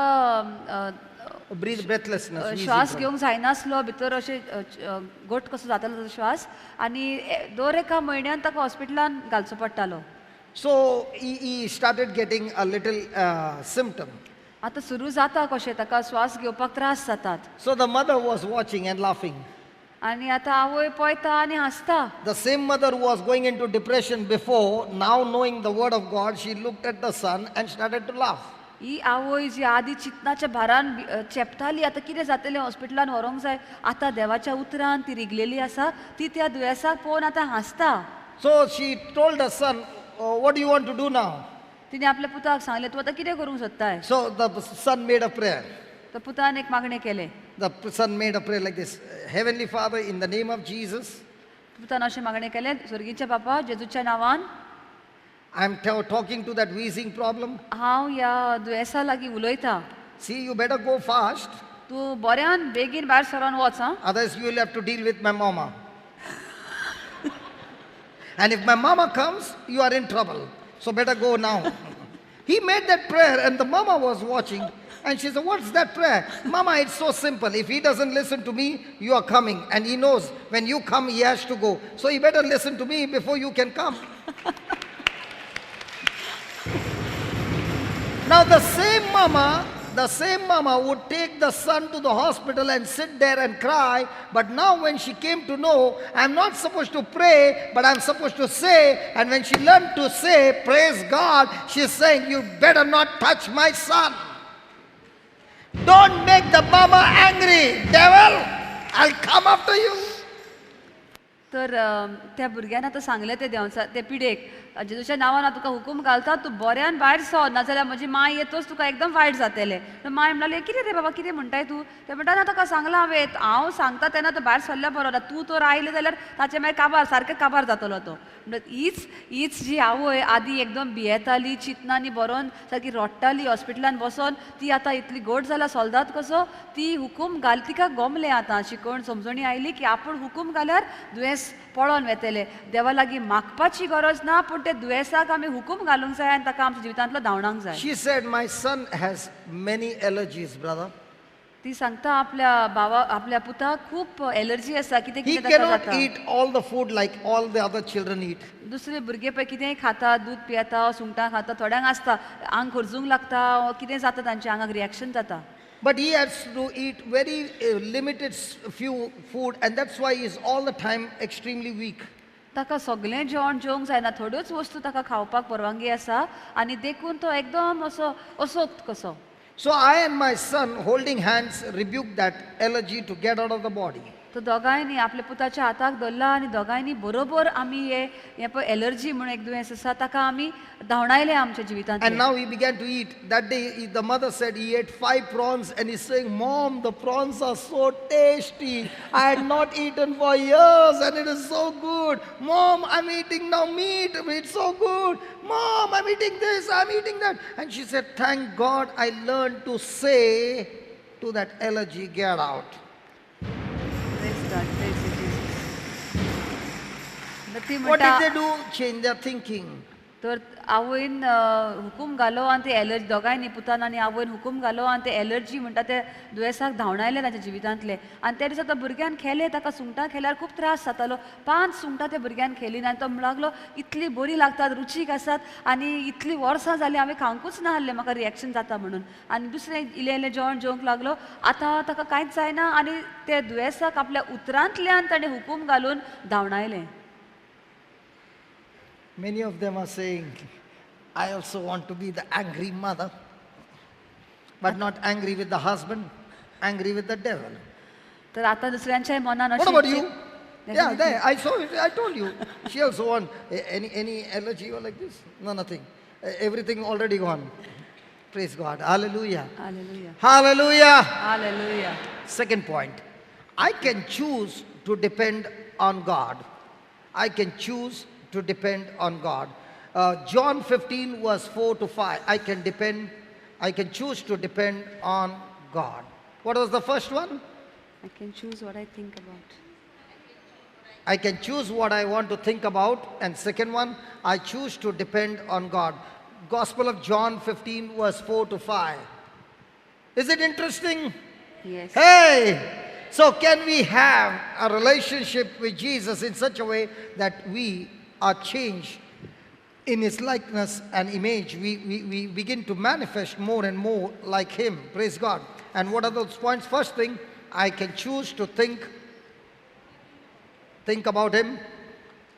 ब्रेथलेसनेस, श्वास घेवंक जायनासलो, भितर अशें गोट कसो जातालो ताचो श्वास आनी दर एका म्हयन्यान ताका हॉस्पिटलान घालचो पडटालो. So he started getting a little symptom. आतां सुरू जाता कशें ताका श्वास घेवपाक त्रास जातात. So the mother was watching and laughing. आनी आतां आवय पळयता आनी हांसता. The same mother who was going into depression before, now knowing the word of God, she looked at the son and started to laugh. ही आवय जी आदी चिंतनाच्या भारान चेपताली आतां कितें जातलें हॉस्पिटलान व्हरूंक जाय आतां देवाच्या उतरान ती रिगलेली आसा ती त्या दुयेंसाक पळोवन आतां हांसता. So she told her son, what do you want to do now? तिणें आपल्या पुताक सांगलें तूं आतां कितें करूंक सोदताय? So the son made a prayer. तर पुतान एक मागणें केलें. The son made a prayer like this, Heavenly Father, in the name of Jesus. पुतान अशें मागणें केलें, स्वर्गीच्या बापा जेजूच्या नांवान. I am talking to that wheezing problem. हांव ह्या दुयेंसा लागीं उलयता. See, you better go fast. तूं बऱ्यान बेगीन भायर सरोन वच. Otherwise you will have to deal with my mama. And if my mama comes, you are in trouble. So better go now. He made that prayer and the mama was watching. And she said, what's that prayer? Mama, it's so simple. If he doesn't listen to me, you are coming. And he knows when you come, he has to go. So you better listen to me before you can come. Now the same mama would take the son to the hospital and sit there and cry. But now when she came to know, I'm not supposed to pray, but I'm supposed to say. And when she learned to say, praise God, she's saying, you better not touch my son. Don't make the mama angry, devil. I'll come after you. तर त्या भुरग्यान आतां सांगलें ते देवचा ते पिडेक जेजूच्या नांवान हांव तुका हुकूम घालता तूं बऱ्यान भायर सर नाजाल्यार म्हजी माय येतोच तुका एकदम वायट जातलें. माय म्हणटाली कितें रे बाबा कितें म्हणटाय तूं? ते म्हणटा ना ताका सांगलां हांवें हांव सांगता तेन्ना तो भायर सरल्या बरो ना तूं तर आयलें जाल्यार ताचें मागीर काबार सारकें काबार जातलो तो. म्हणटा हीच हीच जी आवय आदी एकदम भियेताली चिंतनांनी भरोन सारकी रडटाली हॉस्पिटलान बसोन ती आतां इतली घट जाल्या सोल्दाद कसो ती हुकूम घाल तिका गोमलें आतां शिकोवन समजणी आयली की आपूण हुकूम घाल्यार दुयेंस पळोवन वेतले देवा लागीं मागपाची गरज ना पूण ते दुयेंसाक आमी हुकूम घालूंक जाय आनी ताका आमच्या जिवितांतलो धांवडावंक जाय. She said, my son has many allergies, brother. ती सांगता आपल्या भावा आपल्या पुताक खूब एलर्जी आसा कितें कितें He cannot eat all the food like all the other children eat. दुसरे भुरगे पळय कितेंय खाता दूद पियेता सुंगटां खाता थोड्यांक आसता आंग खर्जूंक लागता कितें जाता तांच्या आंगाक रिएक्शन जाता. But he has to eat very limited few food, and that's why he is all the time extremely weak. ताका सगळें जेवण जेवंक जायना थोड्योच वस्तू ताका खावपाक परवानगी आसा आनी देखून तो एकदम असो असोक्त कसो. So I and my son holding hands rebuked that allergy to get out of the body. तो दोगांयनी आपल्या पुताच्या हाताक धरला आनी दोगांयनी बरोबर आमी हे हे पळय एलर्जी म्हणून एक दुयेंस आसा ताका आमी धांवडायले आमच्या जिवितांत. And now he began to eat. That day the mother said he ate 5 prawns and he's saying, Mom, the prawns are so tasty. I had not eaten for years and it is so good. Mom, I'm eating now meat. It's so good. Mom, I'm eating this, I'm eating that. And she said, thank God I learned to say to that allergy, get out. Praise God, praise Jesus. What did they do? Change their thinking. तर आवयन हुकूम घालो आनी ते allergy दोगांयनी पुतान आनी आवयन हुकूम घालो आनी ते एलर्जी म्हणटा ते दुयेंसाक धांवडायले ताच्या जिवितांतले. आनी त्या दिसा तो भुरग्यान खेले ताका सुंगटां खेल्यार खूब त्रास जातालो. 5 सुंगटां त्या भुरग्यान खेली आनी तो म्हणूंक लागलो इतली बरी लागतात रुचीक आसात आनी इतली वर्सां जालीं हांवें खावंकूच ना आहलें म्हाका रिएक्शन जाता म्हणून. आनी दुसरें इल्लें इल्लें जेवण जेवंक लागलो आतां ताका कांयच जायना आनी ते दुयेंसाक आपल्या उतरांतल्यान ताणें हुकूम घालून धांवडायलें. Many of them are saying, I also want to be the angry mother, but not angry with the husband, angry with the devil. तर आता दुसऱ्यांच्या मनान What about you? Yeah, there, I saw it, I told you. She also want any allergy or like this? No, nothing. Everything already gone. Praise God. Hallelujah. Hallelujah. Hallelujah. Hallelujah. Second point, I can choose to depend on God. I can choose to depend on God. John 15 verse 4 to 5. I can choose to depend on God. What was the first one? I can choose what I think about. I can choose what I want to think about. And second one, I choose to depend on God. Gospel of John 15 verse 4 to 5. Is it interesting? Yes. Hey! So can we have a relationship with Jesus in such a way that we are changed in His likeness and image? We begin to manifest more and more like Him. Praise God. And what are those points? First thing, I can choose to think about Him.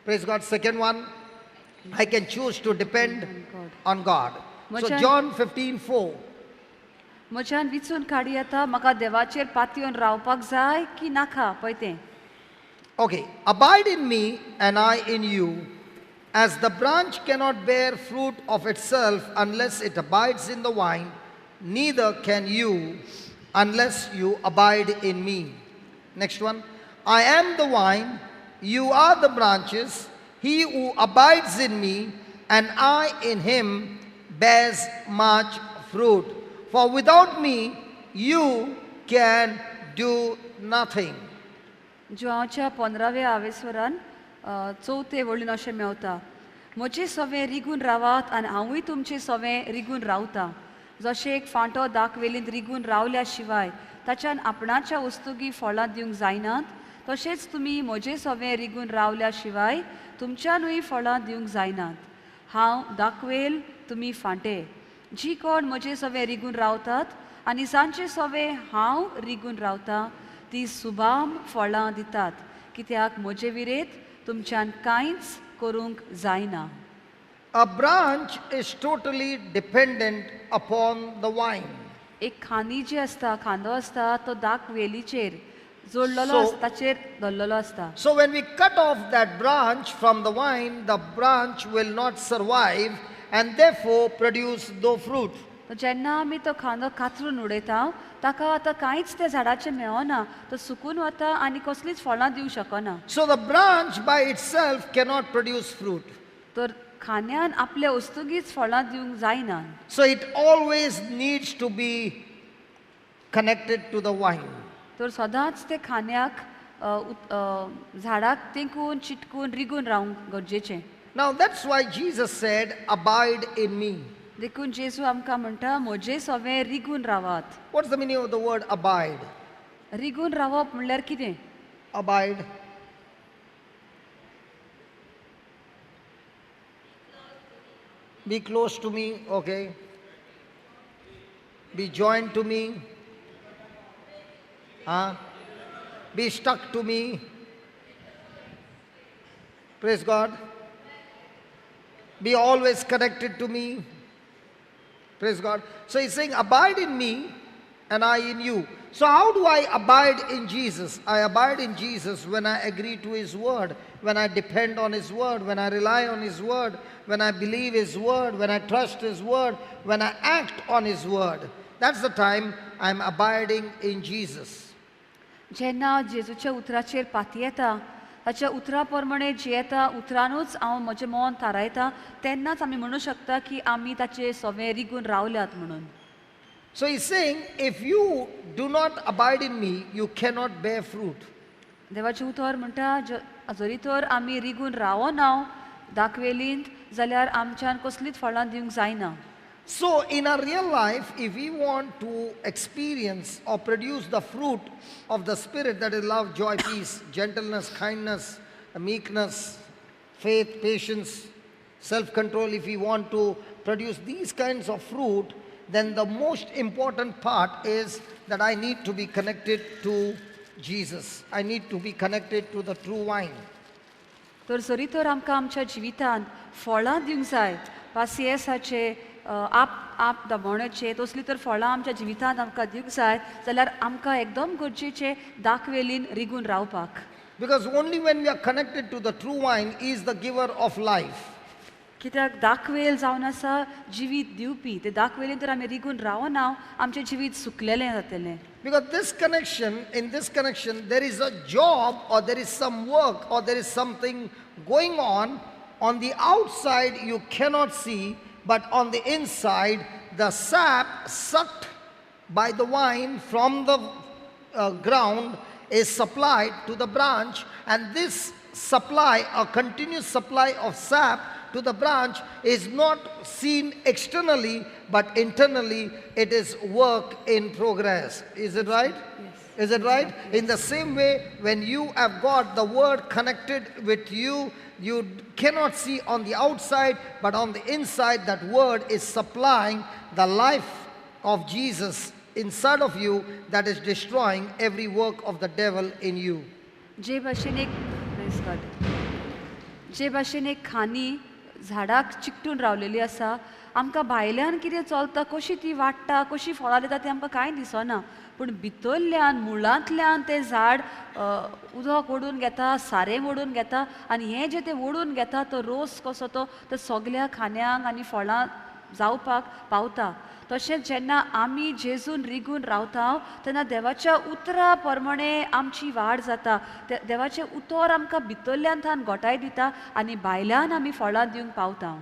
Praise God. Second one, I can choose to depend on God. So John 15:4. म्हज्यान विचून काडी येता म्हाका देवाचेर पातयेवन रावपाक जाय की नाका पळय तें. Okay, abide in me and I in you. As the branch cannot bear fruit of itself unless it abides in the vine, neither can you unless you abide in me. Next one. I am the vine, you are the branches. He who abides in me and I in him bears much fruit. For without me, you can do nothing. जुआंवच्या 15व्या आवेस्वरान चवथे वळीन अशें मेवता, म्हजे सवें रिगून रावात आनी हांवूय तुमचे सवें रिगून रावता. जशें एक फांटो दाखवेलींत रिगून रावल्या शिवाय ताच्यान आपणाच्या वस्तुगी फळां दिवंक जायनात, तशेंच तुमी म्हजे सवें रिगून रावल्या शिवाय तुमच्यानूय फळां दिवंक जायनात. हांव दाखवेल, तुमी फांटे. जी कोण म्हजे सवें रिगून रावतात आनी जांचे सवें हांव रिगून रावता ती सुबाम फळां दितात, कित्याक म्हजे विरेत तुमच्यान कांयच करूंक जायना. A branch is totally dependent upon the vine. एक खांदी जी आसता, खांदो आसता, तो दाक वेलीचेर जोडलेलो आसता, ताचेर धरलेलो आसता. So when we cut off that branch from the vine, the branch will not survive and therefore produce no fruit. जेन्ना आमी तो खांदो कातरून उडयता ताका आतां कांयच त्या झाडाचें मेळना, तो सुकून वता आनी कसलीच फळां दिवंक शकना. So the branch by itself cannot produce fruit. तर खांद्यान आपल्या वस्तुगीच फळां दिवंक जायना. So it always needs to be connected to the vine. तर सदांच ते खांद्याक झाडाक तेंकून चिटकून रिगून रावंक गरजेचें. Now that's why Jesus said, abide in me. देखून जेजू आमकां म्हणटा म्हजे सवें रिगून रावात. What's the meaning of the word abide? रिगून रावप म्हणल्यार कितें? Abide. Be close to me, okay. Be joined to me. Huh? Be stuck to me. Praise God. Be always connected to me. Praise God. So he's saying, abide in me and I in you. So how do I abide in Jesus? I abide in Jesus when I agree to His word, when I depend on His word, when I rely on His word, when I believe His word, when I trust His word, when I act on His word. That's the time I'm abiding in Jesus. जेन्ना जेजूच्या उतराचेर पातयेता, ताच्या उतरा प्रमाणे जियेता, उतरानूच हांव म्हजें मन थारायता, तेन्नाच आमी म्हणू शकता की आमी ताचे सवें रिगून रावल्यात म्हणून. So he's saying, if you do not abide in me, you cannot bear fruit. देवाचें उतर म्हणटा जरी तर आमी रिगून रावना दाखवेलींत जाल्यार आमच्यान कसलीच फळां दिवंक जायना. So in our real life, if we want to experience or produce the fruit of the Spirit, that is love, joy, peace, gentleness, kindness, meekness, faith, patience, self-control, if we want to produce these kinds of fruit, then the most important part is that I need to be connected to Jesus. I need to be connected to the true vine. तर जरी तर आमकां आमच्या जिवितांत फळां दिवंक जाय, पासियेसाचे, आप आप दमोवण्याचे, तसली तर फळां आमच्या जिवितांत आमकां दिवंक जाय जाल्यार आमकां एकदम गरजेचें दाखवेलीन रिगून रावपाक. Because only when we are connected to the true vine is the giver of life. कित्याक दाखवेल जावन आसा जिवीत दिवपी, ते दाखवेलीन तर आमी रिगून रावना आमचें जिवीत सुकलेलें जातलें. Because this connection, in this connection, there is a job or there is some work or there is something going on. On the outside you cannot see, but on the inside, the sap sucked by the vine from the ground is supplied to the branch, and this supply, a continuous supply of sap to the branch, is not seen externally, but internally it is work in progress. Is it right? Yes. Is it right? Yes. In the same way, when you have got the word connected with you, you cannot see on the outside, but on the inside, that word is supplying the life of Jesus inside of you that is destroying every work of the devil in you. जे भाशेन एक जे भाशेन एक खांदी झाडाक चिकटून रावलेली आसा आमकां भायल्यान कितें चलता, कशी ती वाडटा, कशी फळां दिता तें आमकां कांय दिसना, पूण भितरल्यान मुळांतल्यान तें झाड उदक ओडून घेता, सारें ओडून घेता आनी हें जें तें ओडून घेता तो रोस कसो तो तो सगल्या खाण्यांक आनी फळां जावपाक पावता. तशेंच जेन्ना आमी जेजून रिगून रावता तेन्ना देवाच्या उतरा प्रमाणे आमची वाड जाता. देवाचें उतर आमकां भितरल्यान थावन घोटाय दिता आनी भायल्यान आमी फळां दिवंक पावता.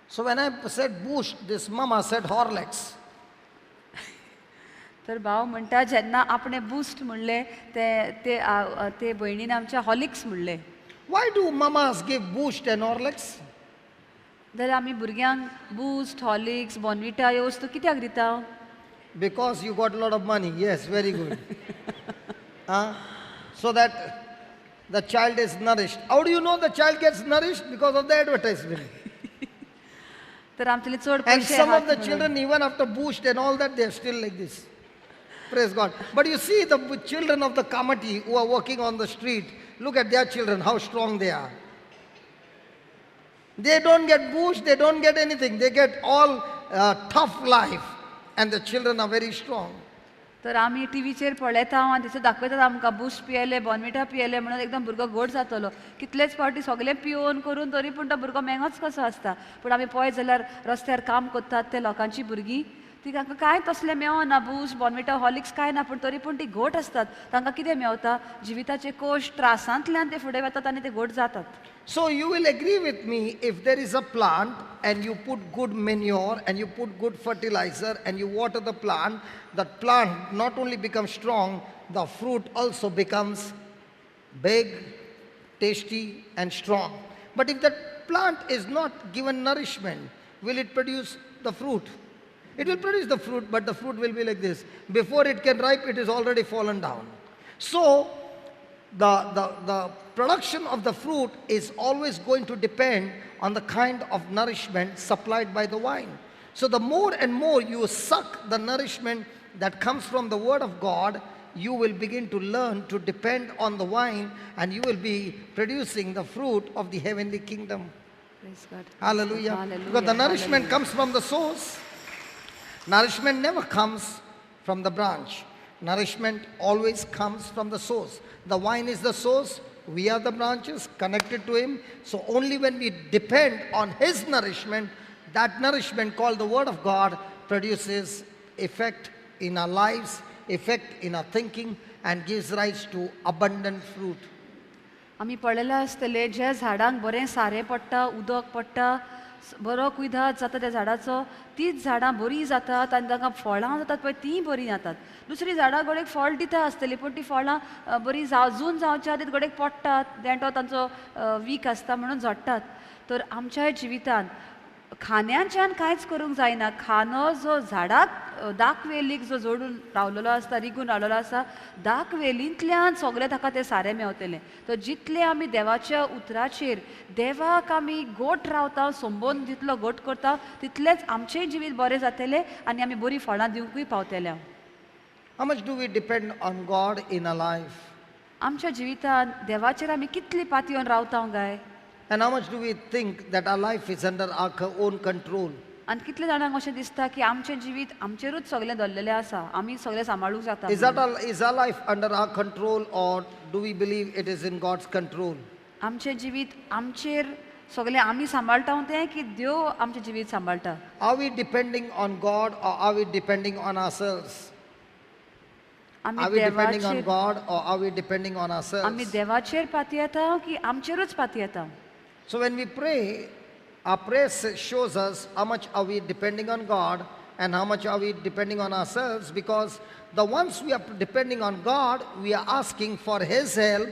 So when I said Boost, this mama said Horlicks. तर भाव म्हणटा जेन्ना आपणें बूस्ट म्हणलें ते ते ते भयणीन आमच्या हॉर्लिक्स म्हणलें. Why do mamas give Boost and Horlicks? जाल्यार आमी भुरग्यांक बूस्ट, हॉर्लिक्स, बॉर्नविटा ह्यो वस्तू कित्याक दिता? Because you got a lot of money. Yes, very good. So that the child is nourished. How do you know the child gets nourished? Because of the advertisement. तर आमचे चड And पयशे some of आहात the म्हणून. Children, even after Boost and all that, they are still like this. Praise God. But you see the children of the Kamati who are walking on the street, look at their children, how strong they are. They don't get Boost, they don't get anything. They get all tough life, and the children are very strong. तर आमी टिवीचेर पळयता आनी थंयसर दाखयतात आमकां boost पियेले, Bournvita पियेले म्हणून एकदम भुरगो घट जातलो. कितलेच फावटी सगळें पिवन करून तरी पूण तो भुरगो मेंगोच कसो आसता. पूण आमी पळयत जाल्यार रस्त्यार काम करतात ते लोकांची भुरगीं, ती तांकां कांय तसलें मेळना, बूस्ट, बॉर्नविटा, हॉर्लिक्स कांय ना, पूण तरी पूण ती घट आसतात. तांकां कितें मेवता? जिविताचे कोश त्रासांतल्यान ते फुडें वतात आनी ते घट जातात. So you will agree with me, if there is a plant and you put good manure and you put good fertilizer and you water the plant, that plant not only becomes strong, the fruit also becomes big, tasty and strong. But if that plant is not given nourishment, will it produce the fruit? It will produce the fruit, but the fruit will be like this. Before it can ripe, it is already fallen down. So the production of the fruit is always going to depend on the kind of nourishment supplied by the vine. So the more and more you suck the nourishment that comes from the Word of God, you will begin to learn to depend on the vine, and you will be producing the fruit of the heavenly kingdom. Praise God. Hallelujah. Hallelujah. Because the nourishment Hallelujah. Comes from the source. Nourishment never comes from the branch. Nourishment always comes from the source. The vine is the source. We are the branches connected to him. So only when we depend on his nourishment, that nourishment called the Word of God produces effect in our lives, effect in our thinking, and gives rise to abundant fruit. आमी पळयलां आसतलें, ज्या झाडांक बरें सारें पडटा, उदक पडटा, बरो कुयदाद जाता त्या झाडाचो, तीच झाडां बरीं जातात आनी तांकां फळां जातात पळय तींय बरीं जातात. दुसरीं झाडां घडयेक फळ दिता आसतलीं, पूण तीं फळां बरीं अजून जावच्या आदीं घडयेक पडटात, देंटो तांचो वीक आसता म्हणून झडटात. तर आमच्या जिवितांत खान्याच्यान कांयच करूंक जायना. खानो जो झाडाक दाक वेलीक जो जोडून रावलेलो आसता, रिगून रावलेलो आसा, दाक वेलींतल्यान सगळें ताका तें सारें मेवतलें. तर जितलें आमी देवाच्या उतराचेर देवाक आमी गोट रावता, संबंद जितलो गोट करता, तितलेंच आमचेंय जिवीत बरें जातलें आनी आमी बरीं फळां दिवंकूय पावतले. How much do we depend on God in our life? आमच्या जिवितांत देवाचेर आमी कितली पातयेवन रावता काय? And how much do we think that our life is under our own control? आनी कितले जाणांक अशें दिसता की आमचें जिवीत आमचेरूच सगळें दवरलेलें आसा, आमी सगळें सांबाळूंक जाता Is म्हणून. Is our life under our control, or do we believe it is in God's control? आमचें जिवीत आमचेर सगळें आमी सांबाळटा तें की देव आमचें जिवीत सांबाळटा? Are we depending on God or are we depending on ourselves? आमी Are we depending on देवाचेर God or are we depending on आमी ourselves? देवाचेर पातयेता की आमचेरूच पातयेता? So when we pray, our prayer shows us how much are we depending on God and how much are we depending on ourselves, because the ones we are depending on God, we are asking for His help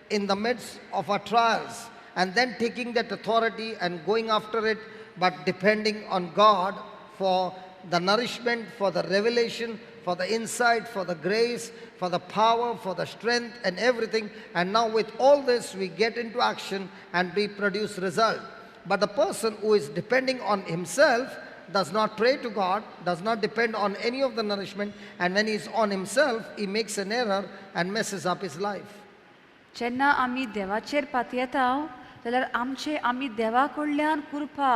in the midst of our trials, and then taking that authority and going after it, but depending on God for the nourishment, for the revelation, for the insight, for the grace, for the power, for the strength and everything. And now with all this, we get into action and we produce result. But the person who is depending on himself does not pray to God, does not depend on any of the nourishment, and when he is on himself, he makes an error and messes up his life. जेन्ना आमी देवाचेर पातयेता, जाल्यार आमचे आमी देवा कडल्यान कृपा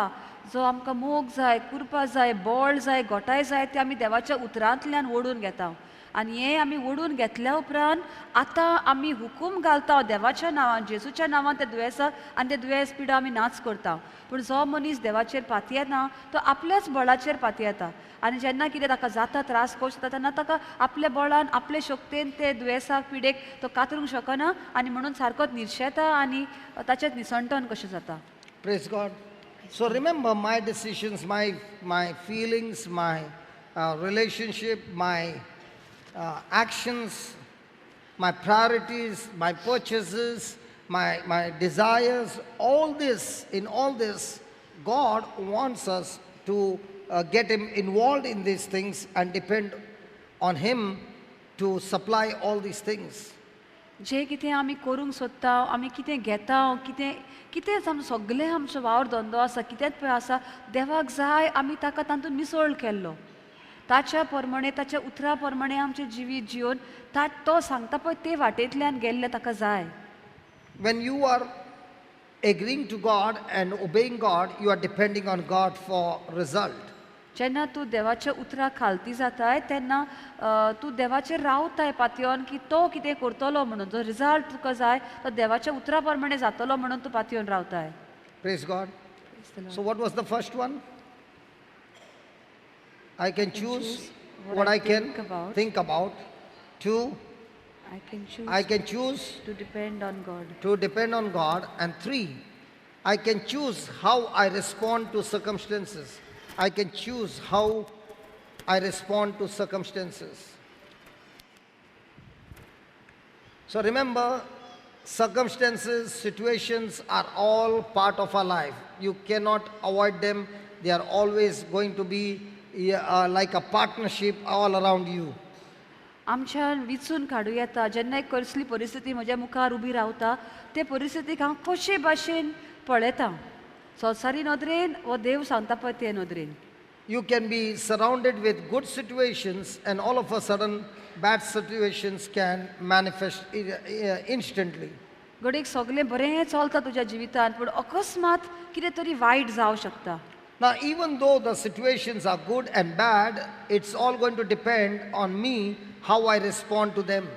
जो आमकां मोग जाय, कृपा जाय, बळ जाय, गोटाय जाय, ते आमी देवाच्या उतरांतल्यान ओडून घेता. आनी हें आमी ओडून घेतल्या उपरांत आतां आमी हुकूम घालता देवाच्या नांवान, जेजूच्या नांवान ते दुयेंसाक आनी ते दुयेंस पिडा आमी नाच करता. पूण जो मनीस देवाचेर पातयेना तो आपल्याच बळाचेर पातयेता आनी जेन्ना कितें ताका जाता त्रास कशें जाता तेन्ना ताका आपल्या बळान आपले शक्तेन ते दुयेंसाक पिडेक तो कातरूंक शकना आनी म्हणून सारकोच निर्शेता आनी ताचें निसणटन कशें जाता. Praise God. So remember, my decisions, my feelings, my relationship, my actions, my priorities, my purchases, my desires, all this, in all this, God wants us to get Him involved in these things and depend on Him to supply all these things. जे कितें आमी करूंक सोदता, आमी कितें घेता, कितें कितेंच आमचो सगळें आमचो वावर धंदो आसा, कितेंच पळय आसा, देवाक जाय आमी ताका तातूंत मिसळ केल्लो, ताच्या प्रमाणे ताच्या उतरा प्रमाणे आमचें जिवीत जिवन तो सांगता पळय ते वाटेंतल्यान गेल्ले ताका जाय. When you are agreeing to God and obeying God, you are depending on God for result. जेन्ना तूं देवाच्या उतराक खालती जाताय तेन्ना तूं देवाचेर रावताय पातयेवन की तो कितें करतलो म्हणून, जो रिजल्ट तुका जाय तो देवाच्या उतरा प्रमाणे जातलो म्हणून तूं पातयेवन रावताय. Praise God. So what was the first one? I can choose what I can think about. Two, I can choose to depend on God. To depend on God. And three, I can choose how I respond to circumstances. I can choose how I respond to circumstances. So remember, circumstances, situations are all part of our life. You cannot avoid them. They are always going to be like a partnership all around you. आमच्यान विचून काडूं येता जेन्ना एक कसली परिस्थिती म्हज्या मुखार उबी रावता ते परिस्थितीक हांव कशे भाशेन पळयता, संवसारी नदरेन वो देव सांगता पळय ते नदरेन. You can be surrounded with good situations and all of a sudden bad situations can manifest instantly. घडयेक सगळें बरें चलता तुज्या जिवितांत पूण अकस्मात कितें तरी वायट जावं शकता. Now, even though the situations are good and bad, it's all going to depend on me how I respond to them.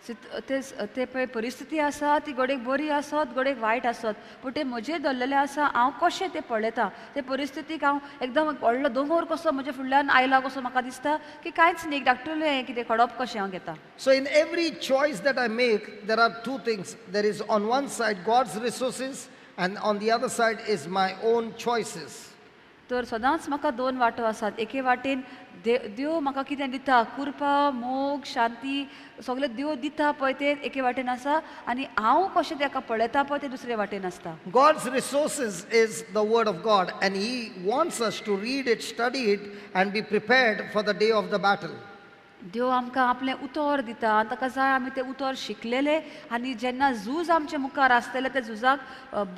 ते पळय परिस्थिती आसा ती घडयेक बरी आसत घडयेक वायट आसत पूण ते म्हजेर धरलेलें आसा हांव कशें तें पळयता. ते परिस्थितीक हांव एकदम व्हडलो दोंगर कसो म्हज्या फुडल्यान आयला कसो म्हाका दिसता की कांयच न्ही, एक धाकटुलें हें कितें खडप कशें हांव घेता. So in every choice that I make, there are two things. There is on one side God's resources and on the other side is my own choices. तर सदांच म्हाका दोन वाटो आसात. एके वाटेन देव म्हाका कितें दिता, कृपा, मोग, शांती सगळें देव दिता पळय तें एके वाटेन आसा आनी हांव कशें ताका पळयता पळय तें दुसरे वाटेन आसता. God's resources is the word of God and He wants us to read it, study it and be prepared for the day of the battle. देव आमकां आपलें उतर दिता आनी ताका जाय आमी तें उतर शिकलेलें आनी जेन्ना झूज आमचे मुखार आसतलें त्या झुजाक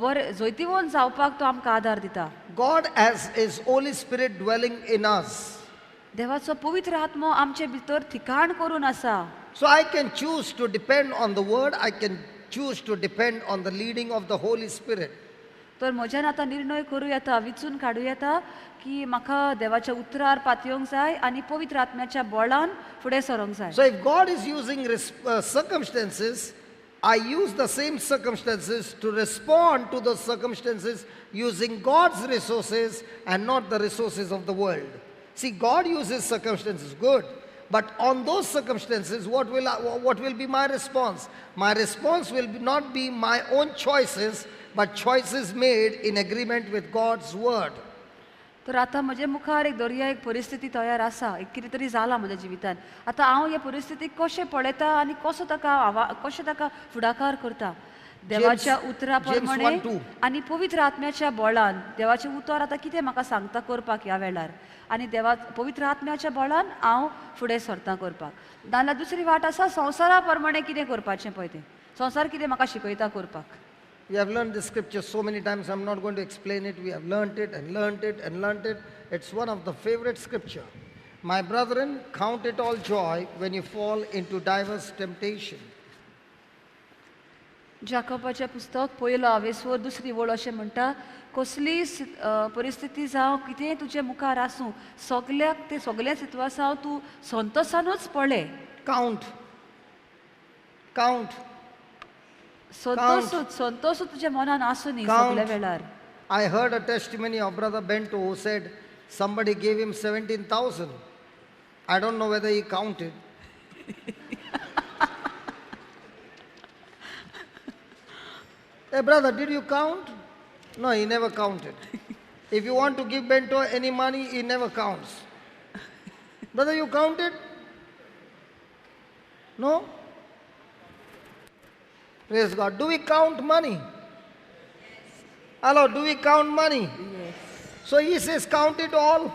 बरें जैतिवंत जावपाक तो आमकां आदार दिता. God has His Holy Spirit dwelling in us. देवाचो पवित्र आत्मो आमचे भितर ठिकाण करून आसा. So I can choose to depend on the word, I can choose to depend on the leading of the Holy Spirit. तर म्हज्यान आतां निर्णय करूं येता, विचून काडूं येता की म्हाका देवाच्या उतरार पातयेवंक जाय आनी पवित्र आत्म्याच्या बळान फुडें सरोंक जाय. So if God is using circumstances, I use the same circumstances to respond to those circumstances using God's resources and not the resources of the world. See, God uses circumstances, good. But on those circumstances, what will be my response? My response will not be my own choices, but choices made in agreement with God's word. तर आतां म्हजे मुखार एक दर्या एक परिस्थिती तयार आसा, एक कितें तरी जालां म्हज्या जिवितांत. आतां हांव हे परिस्थितीक कशें पळयता आनी कसो ताका कशें ताका फुडाकार करता देवाच्या उतरा प्रमाणे आनी पवित्र आत्म्याच्या बळान. देवाचें उतर आतां कितें म्हाका सांगता करपाक ह्या वेळार आनी देवा पवित्र आत्म्याच्या बळान हांव फुडें सरता करपाक. नाजाल्यार दुसरी वाट आसा संवसारा प्रमाणे कितें करपाचें पळय तें संवसार कितें म्हाका शिकयता करपाक. We have learned this scripture so many times, I'm not going to explain it. We have learned it and learned it and learned it. It's one of the favorite scripture. My brethren, count it all joy when you fall into diverse temptation. जाकोबाचें पुस्तक पयलो आवेसवर दुसरी वळ अशें म्हणटा, कसलीय परिस्थिती जावं कितेंय तुजे मुखार आसूं, सगल्याक ते सगल्या सितवासांव तूं संतोसानूच पळय. Count. Count. संतोसूच संतोसूच तुज्या मनान आसूं न्ही सगल्या वेळार. I heard a testimony of Brother Bento who said somebody gave him 17,000. I don't know whether he counted. Hey brother, did you count? No, he never counted. If you want to give Bento any money, he never counts. Brother, you counted? No? Praise God. Do we count money? Yes. Hello, do we count money? Yes. So he says count it all.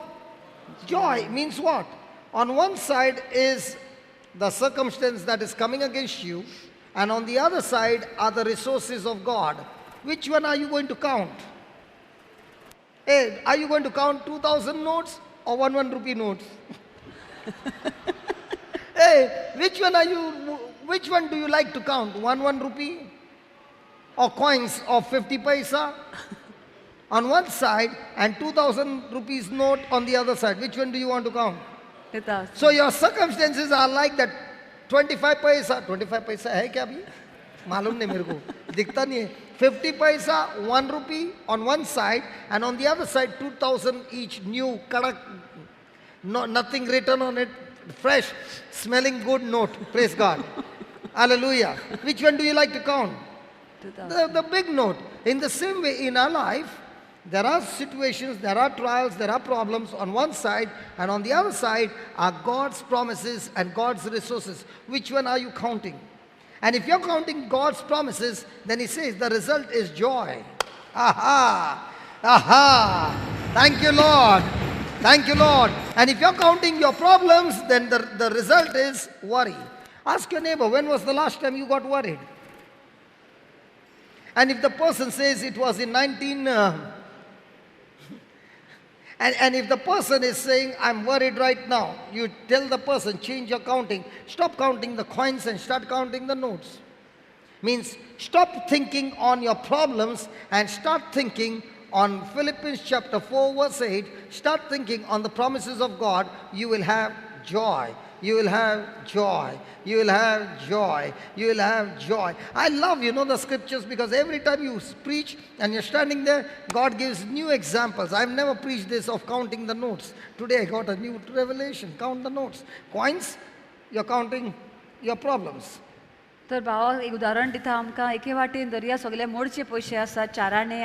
Joy means what? On one side is the circumstance that is coming against you, and on the other side are the resources of God. Which one are you going to count? Hey, are you going to count 2,000 notes or 1 rupee notes? Hey, which one do you like to count? 1 rupee or coins of 50 paisa on one side and 2,000 rupees note on the other side? Which one do you want to count? So your circumstances are like that 25 paisa. 25 paisa hai kya abhi? Malum nahi mere ko. Dikhta nahi hai. 50 paisa, 1 rupee on one side, and on the other side 2,000 each, new, kadak, no, nothing written on it, fresh, smelling good note. Praise God. Hallelujah. Which one do you like to count? The big note. In the same way, in our life, there are situations, there are trials, there are problems on one side, and on the other side are God's promises and God's resources. Which one are you counting? And if you're counting God's promises, then he says the result is joy. Aha! Aha! Thank you, Lord. Thank you, Lord. And if you're counting your problems, then the result is worry. Ask your neighbor, when was the last time you got worried? And if the person says it was in 19... And if the person is saying, I'm worried right now, you tell the person, change your counting. Stop counting the coins and start counting the notes. Means stop thinking on your problems and start thinking on Philippians chapter 4 verse 8. Start thinking on the promises of God. You will have joy. You will have joy. You will have joy. You will have joy. I love, the scriptures, because every time you preach and you're standing there, God gives new examples. I've never preached this of counting the notes. Today I got a new revelation. Count the notes. Coins, you're counting your problems. तर भावा एक उदाहरण दिता आमकां. एके वाटेन दर्या सगळे मोडचे पयशे आसा, चाराणे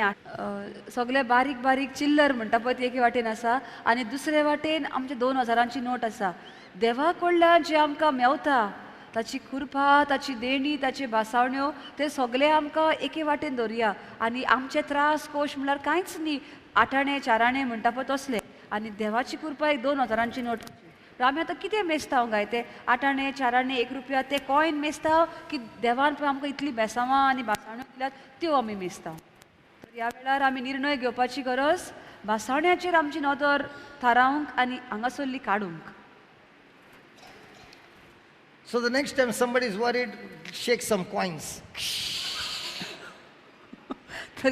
सगळे बारीक बारीक चिल्लर म्हणटा पळय ती एके वाटेन आसा, आनी दुसरे वाटेन आमचे 2000ची नोट आसा. देवा कडल्यान जे आमकां मेवता ताची कृपा, ताची देणी, ताची भासावण्यो, ते सगळे आमकां एके वाटेन दवरुया. आनी आमचे त्रास कोश म्हणल्यार कांयच न्ही, आठाणे चाराणे म्हणटा पळय तसले. आनी देवाची कृपा एक 2000ची नोट. आमी आतां कितें मेजता गाय ते आठाणे चाराणे 1 रुपया ते कॉयन मेजता की देवान पळय आमकां इतली बेसांवां आनी भासावण्यो दिल्यात त्यो आमी मेजता. तर ह्या वेळार आमी निर्णय घेवपाची गरज, भासावण्याचेर आमची नदर थारावंक आनी हांगासरली काडूंक. So the next time somebody is worried, shake some coins. तर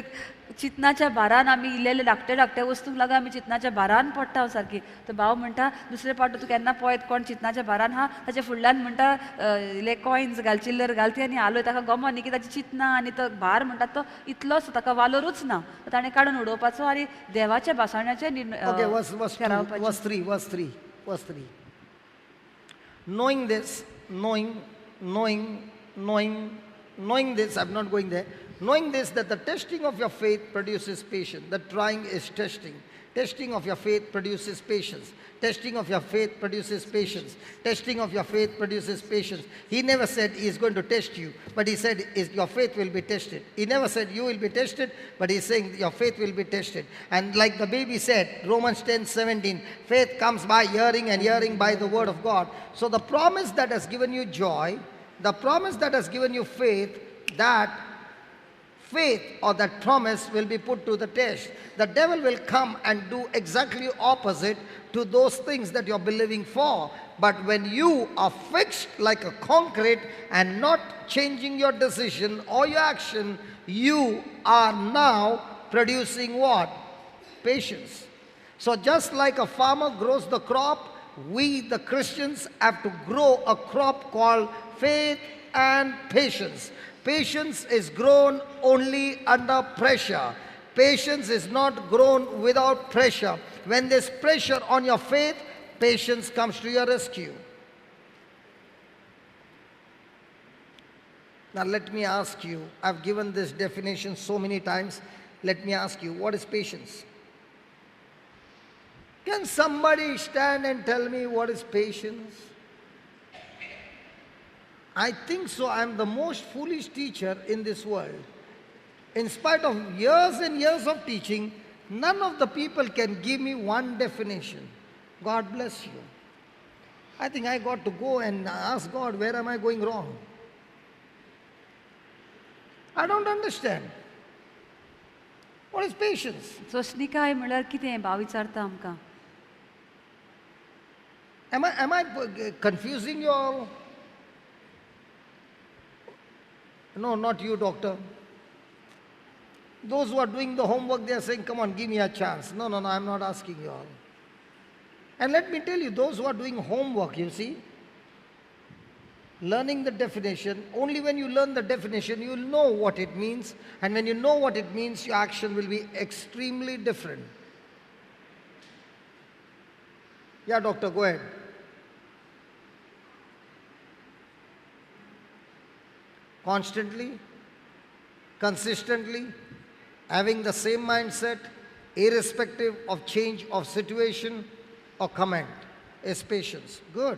चिंतनाच्या भारान आमी इल्ले धाकटे धाकटे वस्तूंक लागून आमी चिंतनाच्या भारान पडटा सारकी. तर भाव म्हणटा दुसरे पावट तूं केन्ना पळयत कोण चिंतनाच्या भारान हा ताच्या फुडल्यान म्हणटा इल्ले कॉयन्स घाल, चिल्लर घाल ती, आनी हालय. ताका गमो न्ही की ताची चिंतना आनी तो भार म्हणटा तो इतलोच ताका वालोरूच ना, ताणें काडून उडोवपाचो आनी देवाच्या भासाण्याचेर निर्णय. Verse 3. Knowing this, knowing, knowing, knowing, knowing this, I'm not going there. Knowing this, that the testing of your faith produces patience. The trying is testing. Testing of your faith produces patience. Testing of your faith produces patience. Testing of your faith produces patience. He never said he is going to test you, but he said is your faith will be tested. He never said you will be tested, but he's saying your faith will be tested. And like the baby said, Romans 10:17, faith comes by hearing and hearing by the word of God. So the promise that has given you joy, the promise that has given you faith, that faith or that promise will be put to the test. The devil will come and do exactly opposite to those things that you're believing for. But when you are fixed like a concrete and not changing your decision or your action, you are now producing what? Patience. So just like a farmer grows the crop, we the Christians have to grow a crop called faith and patience. Patience is grown only under pressure. Patience is not grown without pressure. When there's pressure on your faith, patience comes to your rescue. Now let me ask you, I've given this definition so many times. Let me ask you, what is patience? Can somebody stand and tell me what is patience? I think so. I'm the most foolish teacher in this world. In spite of years and years of teaching, none of the people can give me one definition. God bless you. I think I got to go and ask God, where am I going wrong? I don't understand. What is patience? सोंसणिकाय म्हळ्यार कितें भाव विचारता आमकां. Am I confusing you all? No, not you, doctor. Those who are doing the homework, they are saying, come on, give me a chance. No, no, no, I'm not asking you all. And let me tell you, those who are doing homework, you see, learning the definition, only when you learn the definition, you will know what it means. And when you know what it means, your action will be extremely different. Yeah, doctor, go ahead. Constantly, consistently, having the same mindset, irrespective of change of situation or comment, is patience. Good.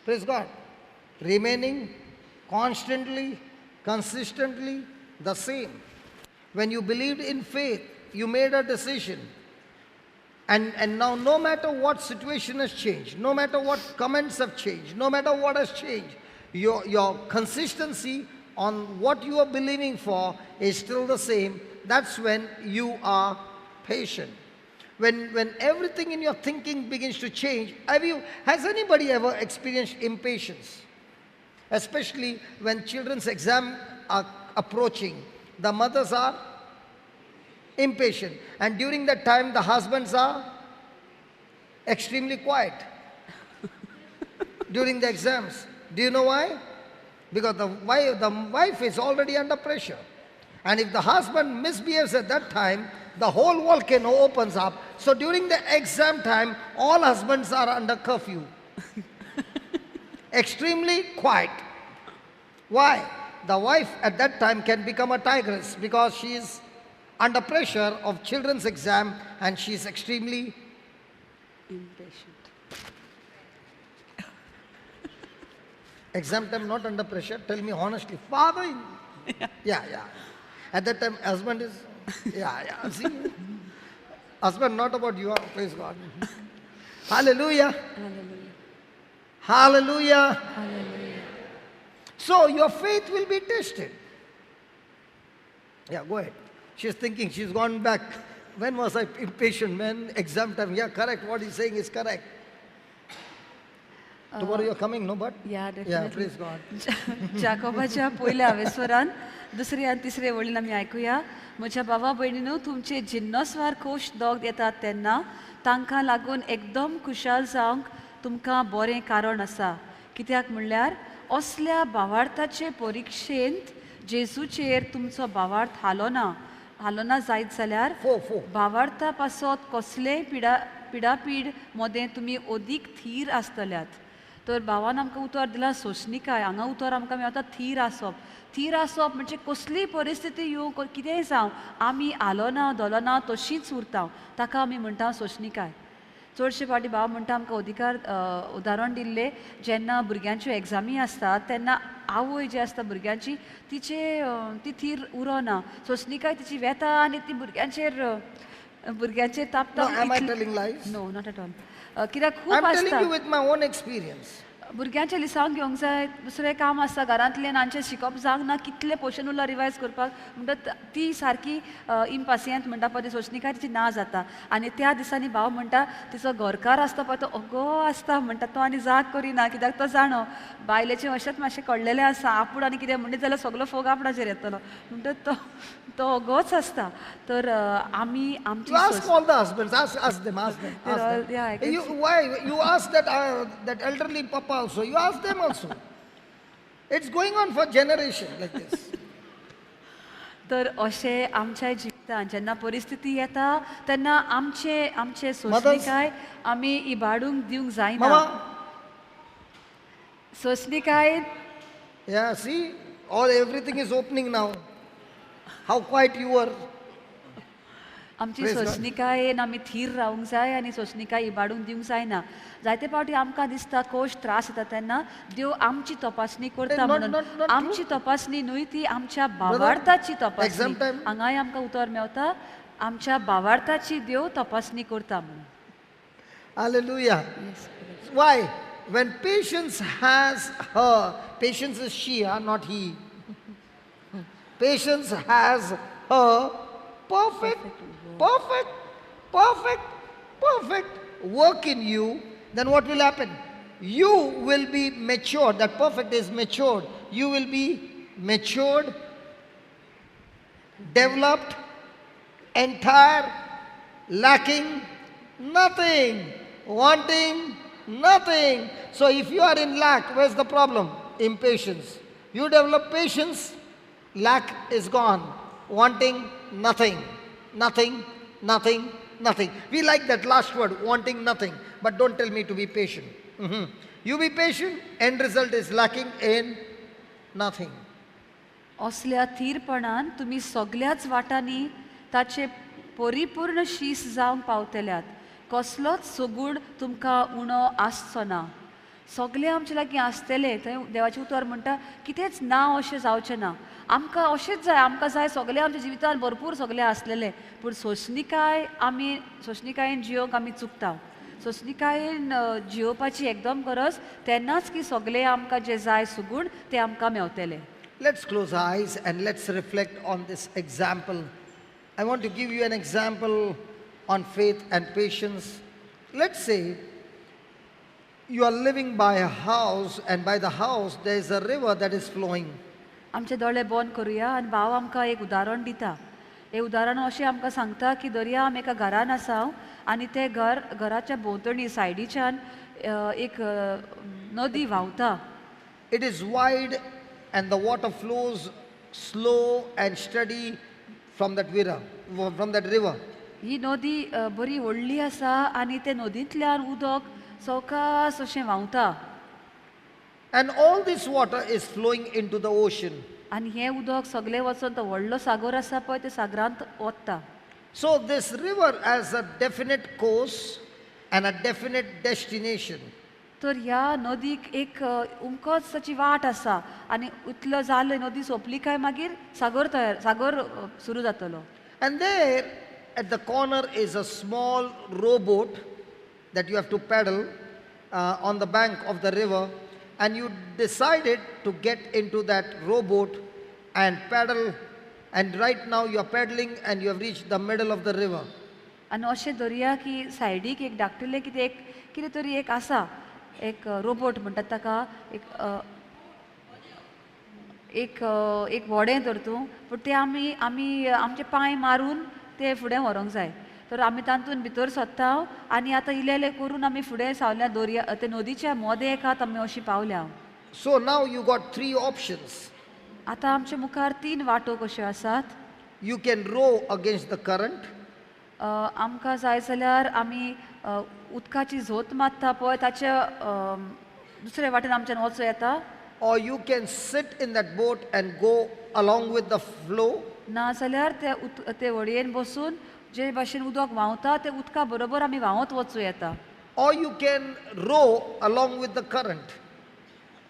Praise God. Remaining constantly, consistently the same. When you believed in faith, you made a decision. And now no matter what situation has changed, no matter what comments have changed, no matter what has changed, your consistency on what you are believing for is still the same. That's when you are patient. When everything in your thinking begins to change, has anybody ever experienced impatience? Especially when children's exam are approaching, the mothers are impatient. And during that time, the husbands are extremely quiet during the exams. Do you know why? Because the wife is already under pressure. And if the husband misbehaves at that time, the whole volcano opens up. So during the exam time, all husbands are under curfew. Extremely quiet. Why? The wife at that time can become a tigress because she is under pressure of children's exam and she is extremely impatient. Exam time not under pressure? Tell me honestly. Father, yeah, yeah. At that time, husband is, yeah, yeah. See? Husband, not about you, praise God. Hallelujah. Hallelujah. Hallelujah. Hallelujah. So your faith will be tested. Yeah, go ahead. She's thinking, she's gone back. When was I impatient, man? Exam time. Yeah, correct. What he's saying is correct. Tomorrow you're coming, no, but? Yeah, definitely. Yeah, praise God. जाकोबाच्या पयल्या आवेस्वरान दुसरे आनी तिसरे वळीन आमी आयकुया. म्हज्या बाबा भयणीनू, तुमचे जिन्नसवार खोश दोग येतात तेन्ना तांकां लागून एकदम खुशाल जावंक तुमकां बरें कारण आसा. कित्याक म्हणल्यार असल्या भावार्थाचे परिक्षेंत जेजूचेर तुमचो भावार्थ हालो ना जायत जाल्यार भावार्था पासत कसलेय पिडापीड मदें तुमी अदीक थीर आसतल्यात. तर भावान आमकां उतर दिलां सोंसणिकाय. हांगा उतर आमकां मेळटा थीर आसप. थीर आसप म्हणजे कसलीय परिस्थिती येवं, कितेंय जावं, आमी हालो ना धोलो ना, तशीच उरता. ताका आमी म्हणटा सोंसणिकाय. चडशे फावटी भाव म्हणटा आमकां अधिकार उदाहरण दिल्लें, जेन्ना भुरग्यांच्यो एग्जामी आसता तेन्ना आवय जी आसता भुरग्यांची तिचे ती थीर उरना, सोंसणिकाय तिची वेता आनी ती भुरग्यांचेर तापता. Am I telling lies? No, not at all. कित्याक खूब आसता. I'm telling you with my own experience. भुरग्यांचें लिसांव घेवंक जाय, दुसरें काम आसता घरांतलें, आमचें शिकप जावंक ना, कितलें पोर्शन उरला रिवायज करपाक, म्हणटा ती सारकी इम्पासियंत म्हणटा पळय ती सोंसणीकाय तिची ना जाता. आनी त्या दिसांनी भाव म्हणटा तिचो घरकार आसता पळय तो अगो आसता म्हणटा, तो आनी जाग करिना कित्याक तो जाणो बायलेचें अशेंच मातशें कळ्ळेलें आसा आपूण आनी कितें म्हणटा जाल्यार सगलो फोग आपणाचेर येतलो, म्हणटा तो तो अगोच आसता. तर आमी आमची Ask all the husbands, ask them, ask them. Ask them. Yeah, you, why? You ask that, that elderly papa also, you ask them also. It's going on for generation like this. तर अशें आमच्या जिवितांत जेन्ना परिस्थिती येता तेन्ना आमचे आमचे सोंसणीकाय आमी इबाडूंक दिवंक जायना. सोंसणीकाय. Yeah, see, all everything is opening now. How quiet you were. आमची सोंसणीकायेन आमी थीर रावंक जाय आनी सोंसणीकाय इबाडूंक दिवंक जायना. जायते फावटी आमकां दिसता कोश त्रास येता तेन्ना देव आमची तपासणी करता म्हणून. आमची तपासणी न्हय ती आमच्या भावार्थाची तपासणी. हांगाय आमकां उतर मेवता आमच्या भावार्थाची देव तपासणी करता म्हणून. Hallelujah. Why? When patience has her, patience is she, not he. Patience has her perfect, perfect, perfect, perfect work in you, then what will happen? You will be matured. That perfect is matured. You will be matured, developed, entire, lacking nothing, wanting nothing. So if you are in lack, where's the problem? Impatience. You develop patience, lack is gone, wanting nothing, nothing, nothing, nothing. We like that last word, wanting nothing, but don't tell me to be patient. You be patient, end result is lacking in nothing. असल्या थीरपणान तुम्ही सगळ्याच वाटांनी ताचे परिपूर्ण शीस जावंक पावतल्यात. कसलोच सगूण तुमकां उणो आसचो ना. सगळें आमचे लागीं आसतलें. थंय देवाचें उतर म्हणटा कितेंच ना अशें जावचें ना. आमकां अशेंच जाय, आमकां जाय सगळें आमच्या जिवितांत भरपूर सगळें आसलेलें, पूण सोंसणीकाय आमी सोंसणीकायेन जियोवंक आमी चुकता. सोंसणीकायेन जियोवपाची एकदम गरज, तेन्नाच की सगळें आमकां जें जाय सुगूण तें आमकां मेवतलें. Let's close our eyes and let's reflect on this example. I want to give you an example on faith and patience. Let's say you are living by a house, and by the house there is a river that is flowing. आमचे दोळे बंद करुया आनी भाव आमकां एक उदाहरण दिता. हें उदाहरण अशें आमकां सांगता की दर्या आमी एका घरान आसा आनी ते घर घराच्या भोंवतणी सायडीच्यान एक नदी व्हांवता. It is wide and the water flows slow and steady from that river, from that river. ही नदी बरी व्हडली आसा आनी ते नदींतल्यान उदक सवकास अशें व्हांवता. And all this water is flowing into the ocean. आनी हें उदक सगळें वचून तो व्हडलो सागर आसा पळय ते सागरांत वता. So this river has a definite course and a definite destination. तर ह्या नदीक एक उमकोच ताची वाट आसा आनी इतलो जालें नदी सोंपली काय मागीर सागर तयार सागर सुरू जातलो. And there at the corner is a small rowboat that you have to paddle on the bank of the river, and you decided to get into that rowboat and paddle, and right now you are paddling and you have reached the middle of the river. आनी अशें दर्या की सायडीक एक धाकटुलें कितें एक कितें तरी एक आसा, एक रोबोट म्हणटात ताका, एक एक एक व्हडें तर तूं, पूण तें आमी आमी आमचे पांय मारून ते फुडें व्हरूंक जाय. तर आमी तातूंत भितर सोदता आनी आतां इल्लें इल्लें करून आमी फुडें सावल्या दर्या ते नदीच्या मोदें एकात आमी अशी पावल्या. So now you got three options. आतां आमच्या मुखार तीन वाटो कश्यो आसात. You can row against the current. आमकां जाय जाल्यार आमी उदकाची झोत मारता पळय ताचे दुसरे वाटेन आमच्यान वचूं येता. Or you can sit in that boat and go along with the flow. ना जाल्यार ते व्हडयेन बसून जे भाशेन उदक व्हांवता ते उदका बरोबर आमी व्हांवत वचूं येता. Or you can row along with the current.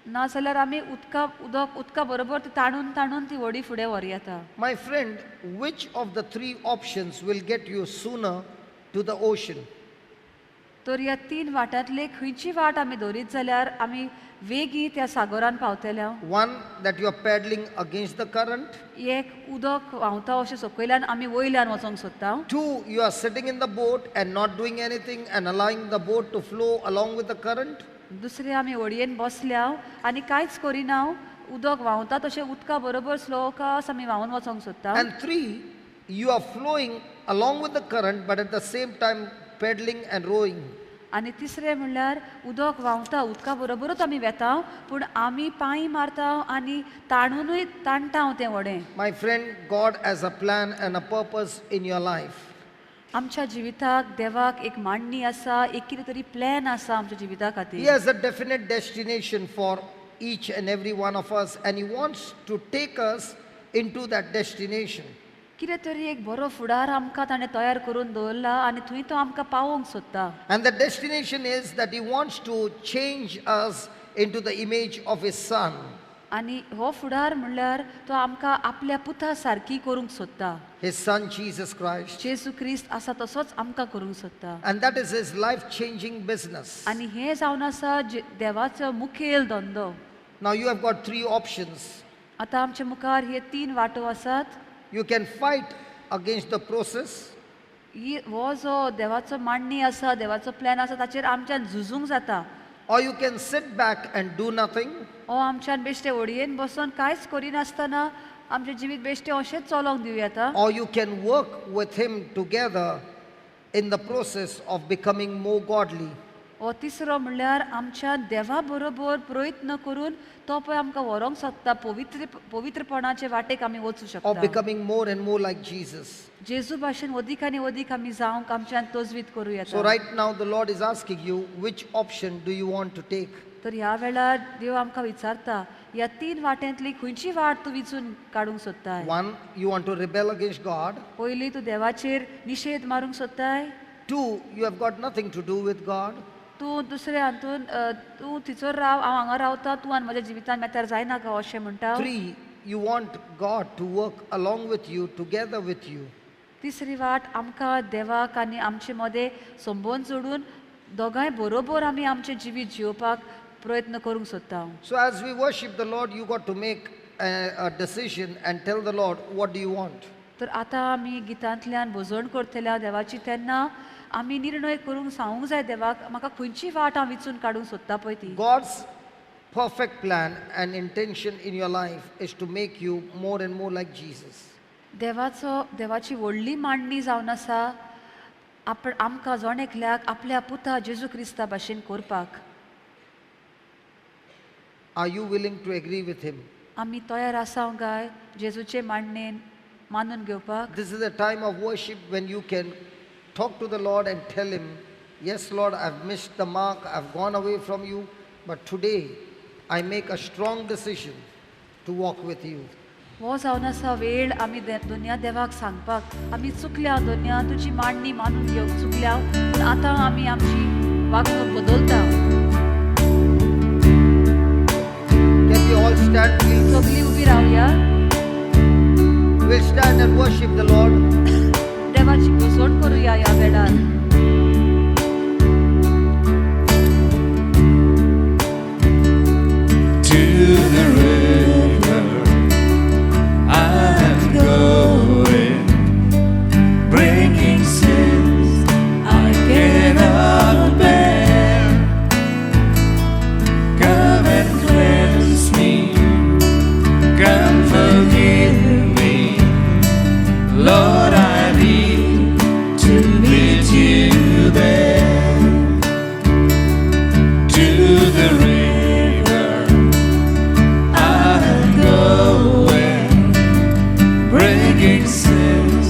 ना जाल्यार आमी उदका उदक उदका बरोबर ते ताणून ताणून ती व्हडी फुडें व्हरूं येता. My friend, which of the three options will get you sooner to the ocean? तर ह्या तीन वाटांतले खंयची वाट आमी दवरीत जाल्यार आमी वेगीं त्या सागरान पावतले. One, that you are paddling against the current. एक उदक व्हांवता अशें सकयल्यान आमी वयल्यान वचोंक सोदता. Two, you are sitting in the boat and not doing anything and allowing the boat to flow along with the current. दुसरें आमी होडयेन बसल्या आनी कांयच करिना, उदक व्हांवता तशें उदका बरोबर स्लोकास आमी व्हांवन वचोंक सोदता. And three, you are flowing along with the current but at the same time paddling and rowing. आनी तिसरें म्हणल्यार उदक व्हांवता उदका बरोबरूच आमी वेता पूण आमी पांय मारता आनी ताणुनूय ताणटा तें व्हडें. My friend, God has a plan and a purpose in your life. आमच्या जिविताक देवाक एक मांडणी आसा, एक कितें तरी प्लॅन आसा आमच्या जिविता खातीर. He has a definite destination for each and every one of us and he wants to take us into that destination. कितें तरी एक बरो फुडार आमकां ताणें तयार करून दवरला आनी थंय तो आमकां पावोवंक सोदता. And the destination is that he wants to change us into the image of his son. आनी हो फुडार म्हणल्यार तो आमकां आपल्या पुता सारकी करूंक सोदता. His son Jesus Christ. जेजू क्रिस्त आसा तसोच आमकां करूंक सोदता. And that is his life changing business. आनी हें जावन आसा देवाचो मुखेल धंदो. Now you have got three options. आतां आमच्या मुखार हे तीन वाटो आसात. You can fight against the process. हो जो देवाचो मांडणी आसा, देवाचो प्लॅन आसा ताचेर आमच्यान झुजूंक जाता. Or you can sit back and do nothing. ओ आमच्यान बेश्टे होडयेन बसून कांयच करिनासतना आमचें जिवीत बेश्टें अशेंच चलोवंक दिवं येता. Or you can work with him together in the process of becoming more godly. ओ तिसरो म्हणल्यार आमच्या देवा बरोबर प्रयत्न करून तो पळय आमकां व्हरोंक शकता, पवित्रपणाचे वाटेक आमी वचूं शकता. Or becoming more and more like Jesus. जेजू भाशेन वदीक आनी वदीक आमी जावंक आमच्यान तजवीज करूं येता. So right now the Lord is asking you, which option do you want to take? तर ह्या वेळार देव आमकां विचारता, ह्या तीन वाटेंतली खंयची वाट तूं विचून काडूंक सोदताय? One, you want to rebel against God. पयली तूं देवाचेर निशेध मारूंक सोदताय. Two, you have got nothing to do with God. तूं दुसरे हातून तूं थंयसर राव, हांव हांगा रावता, तूं आनी म्हज्या जिवितान मेतार जायनाका अशें म्हणटा. Three, you want God to work along with you, together with you. तिसरी वाट आमकां देवाक आनी आमचे मदें संबंद जोडून दोगांय बरोबर आमी आमचें जिवीत जियोवपाक प्रयत्न करूंक सोदता. So as we worship the Lord, you got to make a decision and tell the Lord, what do you want? तर आतां आमी गितांतल्यान भजन करतल्या देवाची तेन्ना आमी निर्णय करूंक सांगूंक जाय देवाक, म्हाका खंयची वाट हांव विचून काडूंक सोदता पळय ती. God's perfect plan and intention in your life is to make you more and more like Jesus. देवाचो देवाची व्हडली मांडणी जावन आसा आपण आमकां जण एकल्याक आपल्या पुता जेजू क्रिस्ता भाशेन करपाक. Are you willing to agree with him? आमी तयार आसा काय जेजूचे मांडणेन मानून घेवपाक? This is a time of worship when you can talk to the Lord and tell him, yes Lord, I've missed the mark, I've gone away from you, but today I make a strong decision to walk with you. हो जावन आसा वेळ आमी दुनिया देवाक सांगपाक आमी चुकल्या, दुनिया तुजी मांडणी मानून घेवंक चुकल्या, पूण आतां आमी आमची वागणूक बदलता. Can we all stand, please? सगळीं उबी रावया. We'll stand and worship the Lord. देवाची भजन करूया ह्या वेळार. To the river I'm going, breaking sins I cannot bear. Come and cleanse me, come forgive me, Lord, I need to meet you there. To the river I'm going, breaking sins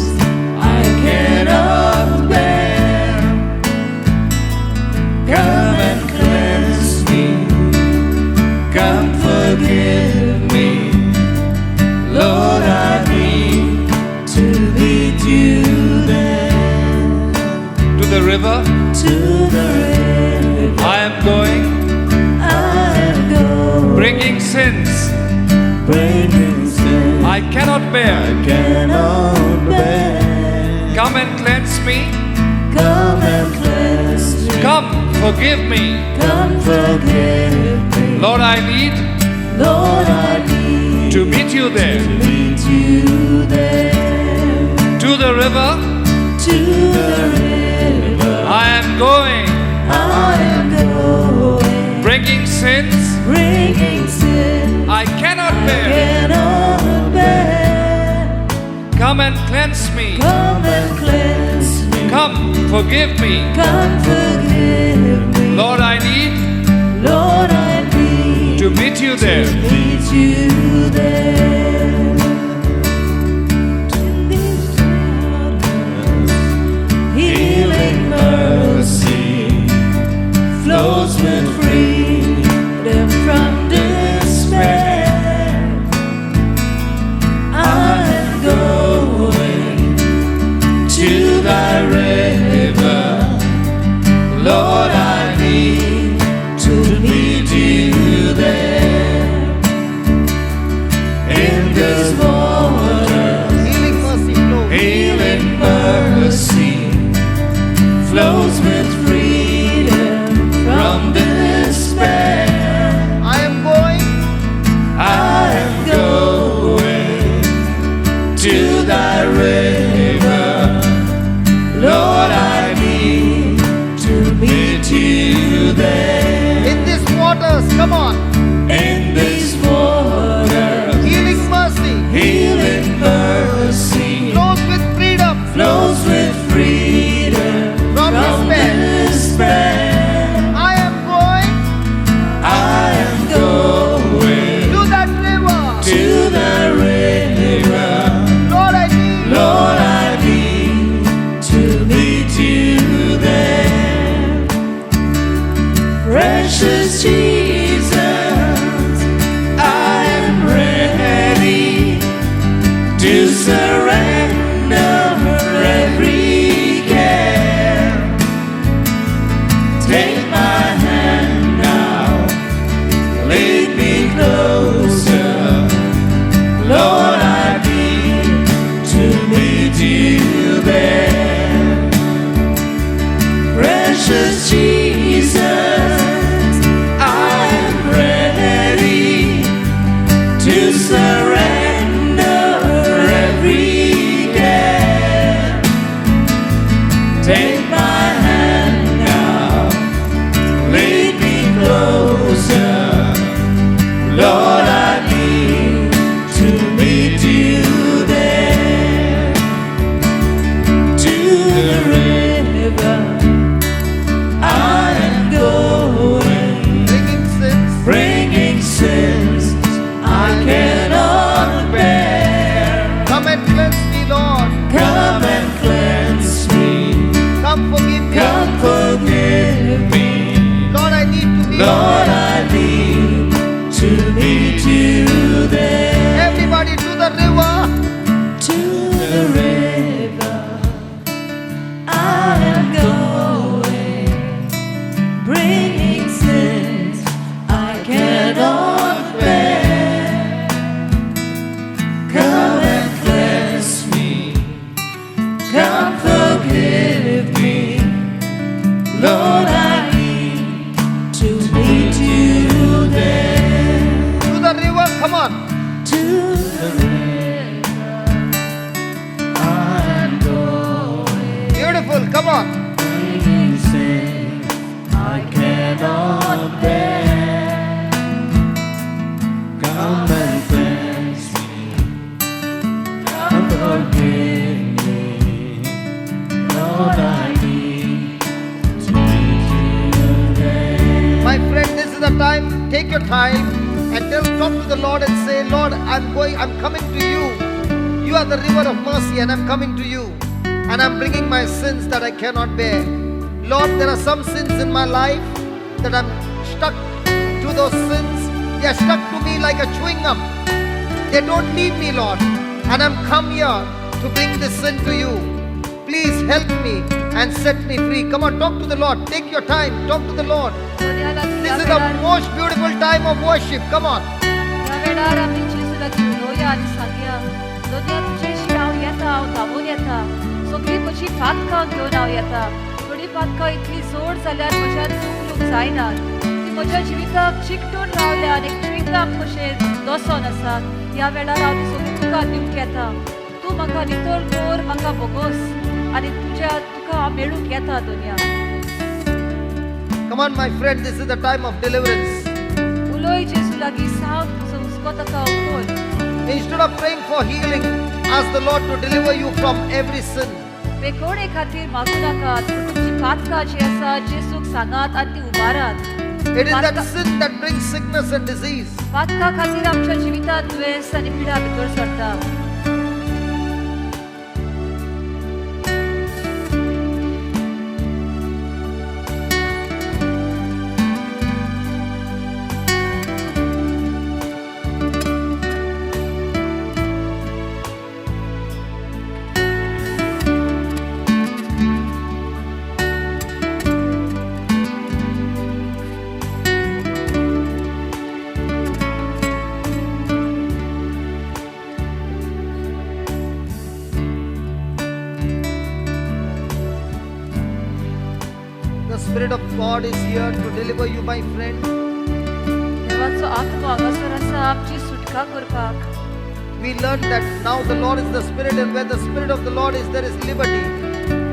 I cannot bear. Come and cleanse me, come forgive me, Lord, I need to meet you there. To the river, To the river I am going, I'm going, bringing sins breaking sins I cannot bear. cannot bear. Come and cleanse me, Come and cleanse me, come Come, forgive me. Come forgive me. Lord, I need Lord, I need to meet you there. to meet you there. To the river, To the river I am going, I am going, bringing sins bringing sin I cannot I bear. cannot bear. Come and cleanse me. Come and cleanse me. Come, forgive me. Come forgive me. Lord, I need Lord, I need to meet you there. to meet you there. In these waters, healing mercy flows with freedom from despair. I'm going to thy river, Lord, I need to meet you there. In this water, Healing mercy flows. healing mercy flows with freedom from despair. I am going I am going to thy river, Lord, I need to meet you there. in these waters. Come on. In these waters, Healing mercy healing mercy flows with freedom flows with freedom from from despair. despair. I am going I am going to that river. to the river. Lord, I need Lord, I need to meet you there. Precious Jesus, I am ready to surrender every care. Take my hand now, lead me closer. Lord, I need to meet you there. Precious Jesus, I am ready to surrender every care. Take my hand now, lead me closer. Lord, I need to meet you there. To the river I am going, bringing sins bringing sins I cannot bear. Come and cleanse me, Lord. Come and cleanse me. Come forgive me. Come forgive me. Lord, I need to meet Lord, I need to meet you there. Everybody to the river. To the river I am going, bringing sins I cannot bear. Come and cleanse me, come forgive me. Lord, I need to meet you there. To the river. Come on. To the river I'm going, Beautiful. Come on. bringing sin I cannot bear. Come and cleanse me, come forgive me. Lord, I need to meet you there. My friend, this is the time. Take your time and talk to the Lord and say, Lord, I'm coming to you. You are the river of mercy and I'm coming to you. And I'm bringing my sins that I cannot bear. Lord, there are some sins in my life that I'm stuck to those sins. They are stuck to me like a chewing gum. They don't leave me, Lord. And I'm come here to bring this sin to you. Please help me and set me free. Come on, talk to the Lord. Take your time. Talk to the Lord. This is the most beautiful time of worship. Come on. ह्या वेळार आमी जेजू लागीं उलोवया आनी सांगया, दोनया, तुजेशी हांव येता, हांव धांवून येता, सगळीं म्हजी पातकां घेवन हांव येता. थोडी पातकां इतली जोड जाल्यार म्हज्यान उखलूंक जायनात. ती म्हज्या जिविताक चिकटून रावल्या आनी चिंगाम कशें दसोन आसात. ह्या वेळार हांव ती सगळी तुका दिवंक येता. तूं म्हाका नितळ कर, म्हाका भोगोस आनी तुज्या तुका हांव मेळूंक येता दोनया. Come on, my friend, this is the time of deliverance. उलोय जेजू लागीं, सांग तुजो हुस्को ताका उखल. Instead of praying for healing, ask the Lord to deliver you from every sin. बेकोडे खातीर मागूं नाकात, पूण तुमची पातकां जी आसा जेजूक सांगात आनी ती उबारात. It is that sin that brings sickness and disease. पातकां खातीर आमच्या जिवितांत दुयेंस आनी पिडा भितर सरता. The Spirit of God is here to deliver you, my friend. देवाचो आत्मो हांगासर आसा आमची सुटका करपाक. We learned that now the Lord is the Spirit, and where the Spirit of the Lord is, there is liberty.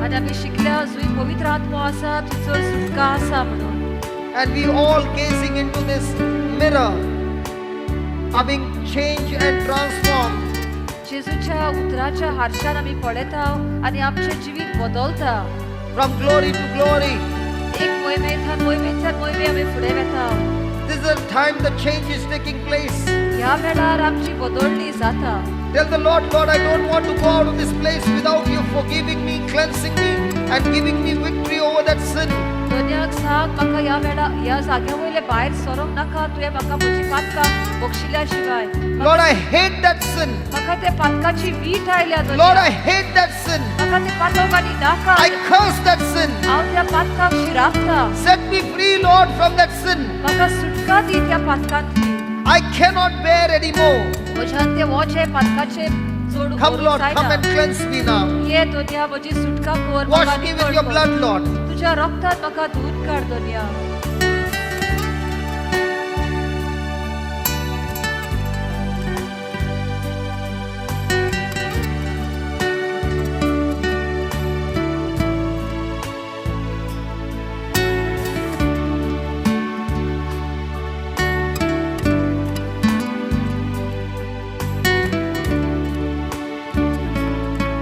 आनी आमी शिकल्या जंय पवित्र आत्मो आसा थंयसर सुटका आसा म्हणून. And we all gazing into this mirror are being changed and transformed. जेजूच्या उतराच्या हारशान आमी पळयता आनी आमचें जिवीत बदलता. From glory to glory. एक मोहिमेंतल्यान मोहिमेंतल्यान मोहिमे आमी फुडें वता. This is the time the change is taking place. ह्या वेळार आमची बदलणी जाता. Tell the Lord, Lord, I don't want to go out of this place without you forgiving me, cleansing me, and giving me victory over that sin. दोनयाक सांग म्हाका ह्या वेळा ह्या जाग्या वयले भायर सरोंक नाका, तुवें म्हाका म्हजी पातकां बक्षिल्या शिवाय. Lord, I hate that sin. म्हाका त्या पातकाची वीट आयल्या. Lord, I hate that sin. म्हाका ते पातक आनी नाका. I curse that sin. हांव त्या पातकाक शिरापता. Set me free, Lord, from that sin. म्हाका सुटका दी त्या पातकांतली. I cannot bear anymore. म्हज्यान ते वोचे पातकाचे जोड Come, Lord, come and cleanse me now. ये दोनया म्हजी सुटका कर. Wash me with your blood, Lord. तुझ्या रक्तान म्हाका धुवन काड दोनया.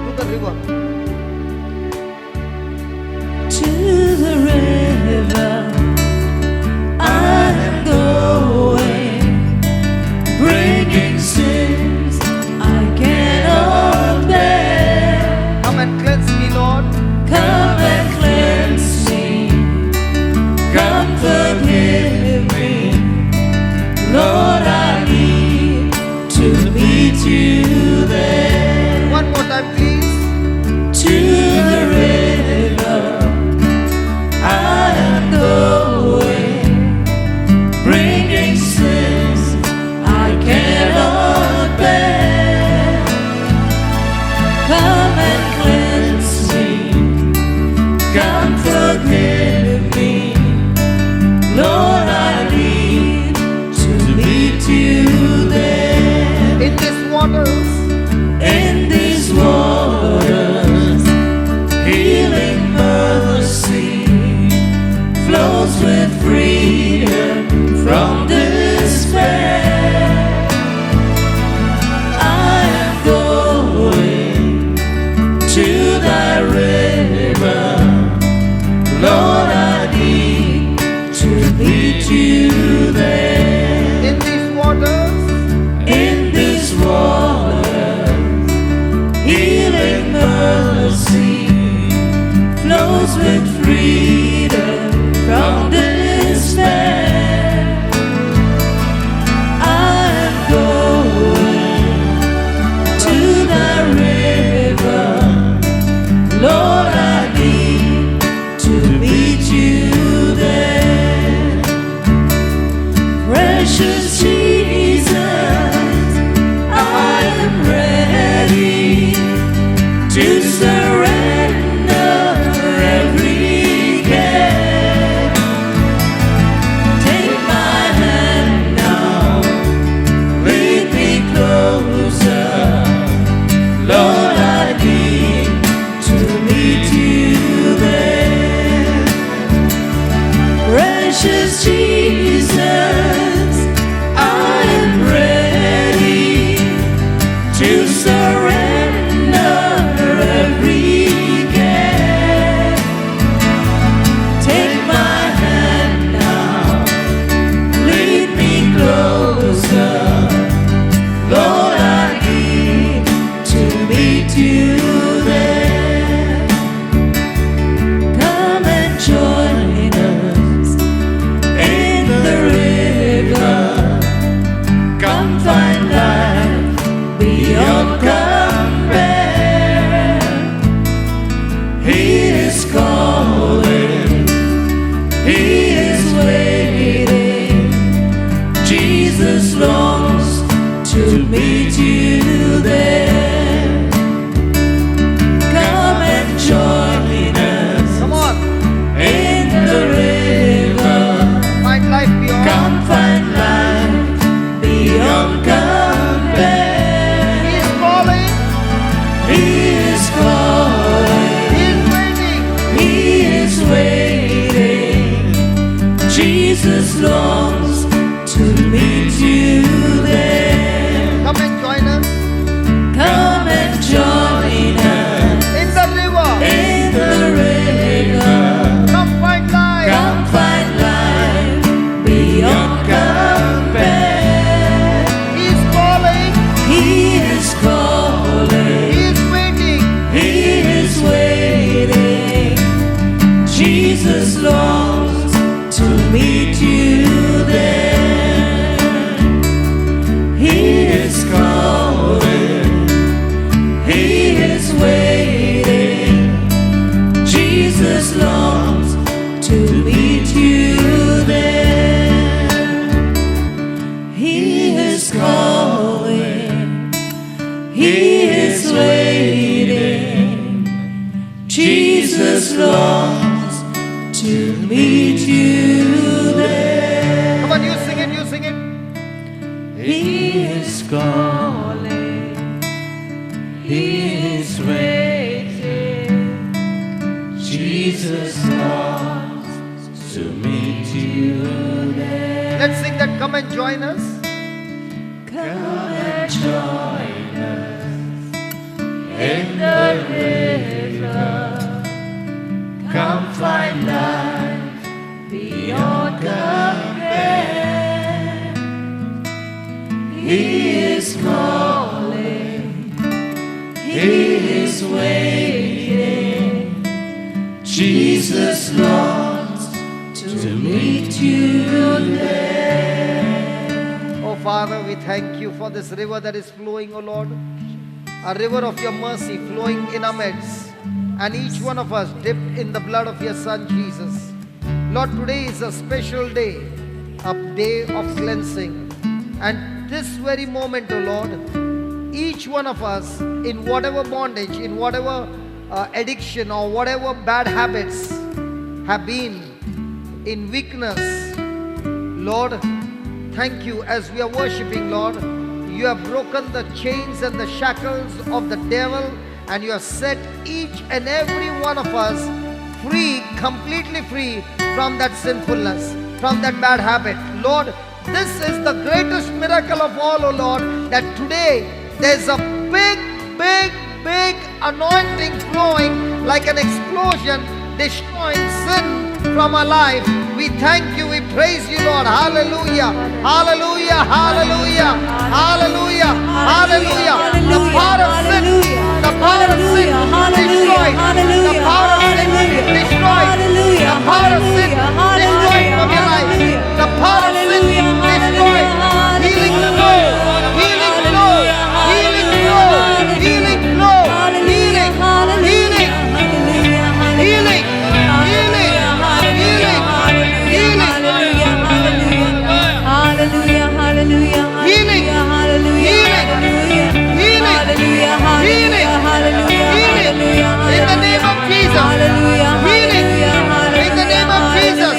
To the river. To the river I'm going, bringing sins I cannot bear. Come and cleanse me, Lord. Come and cleanse me, come forgive me, Lord, I need to meet you there. One more time, please. To the river I am going, bringing sins I cannot bear. Come and cleanse me, come forgive me, Lord, I need to meet you there. In these waters, In these waters, healing mercy flows with freedom from despair. I am going to thy river, Lord, I need to meet you there. in these waters, In these waters, healing mercy flows with freedom from despair. Precious Jesus, I am ready to surrender every care. Take my hand now, lead me closer. Lord, I need to meet you there. Come and join us in the river. Come find life beyond compare. He is calling, He is waiting. Jesus longs to meet you there. Come and join us Come on. in the river. Find life beyond. Come find life beyond compare. He is calling. He is calling. He is waiting. He is waiting. Jesus longs to meet you there. Come and join us Come and join us in the river. in the river. Come find life. Come find life beyond compare. He is calling. He is calling. He is waiting. He is waiting. Jesus longs to meet you there. He is calling. He is waiting. Jesus longs to meet you there. He is calling. He is waiting. Jesus longs to meet you there. Come on, you sing it, you sing it. He is calling. He is waiting. Jesus longs to meet you there. Let's sing that. Come and join us. Come and join us in the river. Come find life beyond compare. He is calling. He is waiting. Jesus longs to meet you there. Oh Father, we thank you for this river that is flowing, oh Lord. A river of your mercy flowing in our midst. And each one of us dipped in the blood of your Son, Jesus. Lord, today is a special day, a day of cleansing. And this very moment, oh Lord, each one of us in whatever bondage, in whatever addiction or whatever bad habits have been in weakness, Lord, thank you as we are worshiping, Lord. You have broken the chains and the shackles of the devil, and you have set each and every one of us free, completely free from that sinfulness, from that bad habit. Lord, this is the greatest miracle of all, O Lord, that today there's a big, big, big anointing flowing like an explosion, destroying sin from our life. We thank you, we praise you, Lord. Hallelujah, hallelujah, hallelujah, hallelujah, hallelujah. The power of sin, the power of sin destroyed, the power of sin destroyed, the power of sin destroyed from your life, the power of sin destroyed. Healing flow, healing flow, healing flow, healing flow, healing, healing, healing, healing, healing, healing, Hallelujah, hallelujah, healing, hallelujah, healing, healing, healing, healing, in the name of Jesus, healing, in the name of Jesus.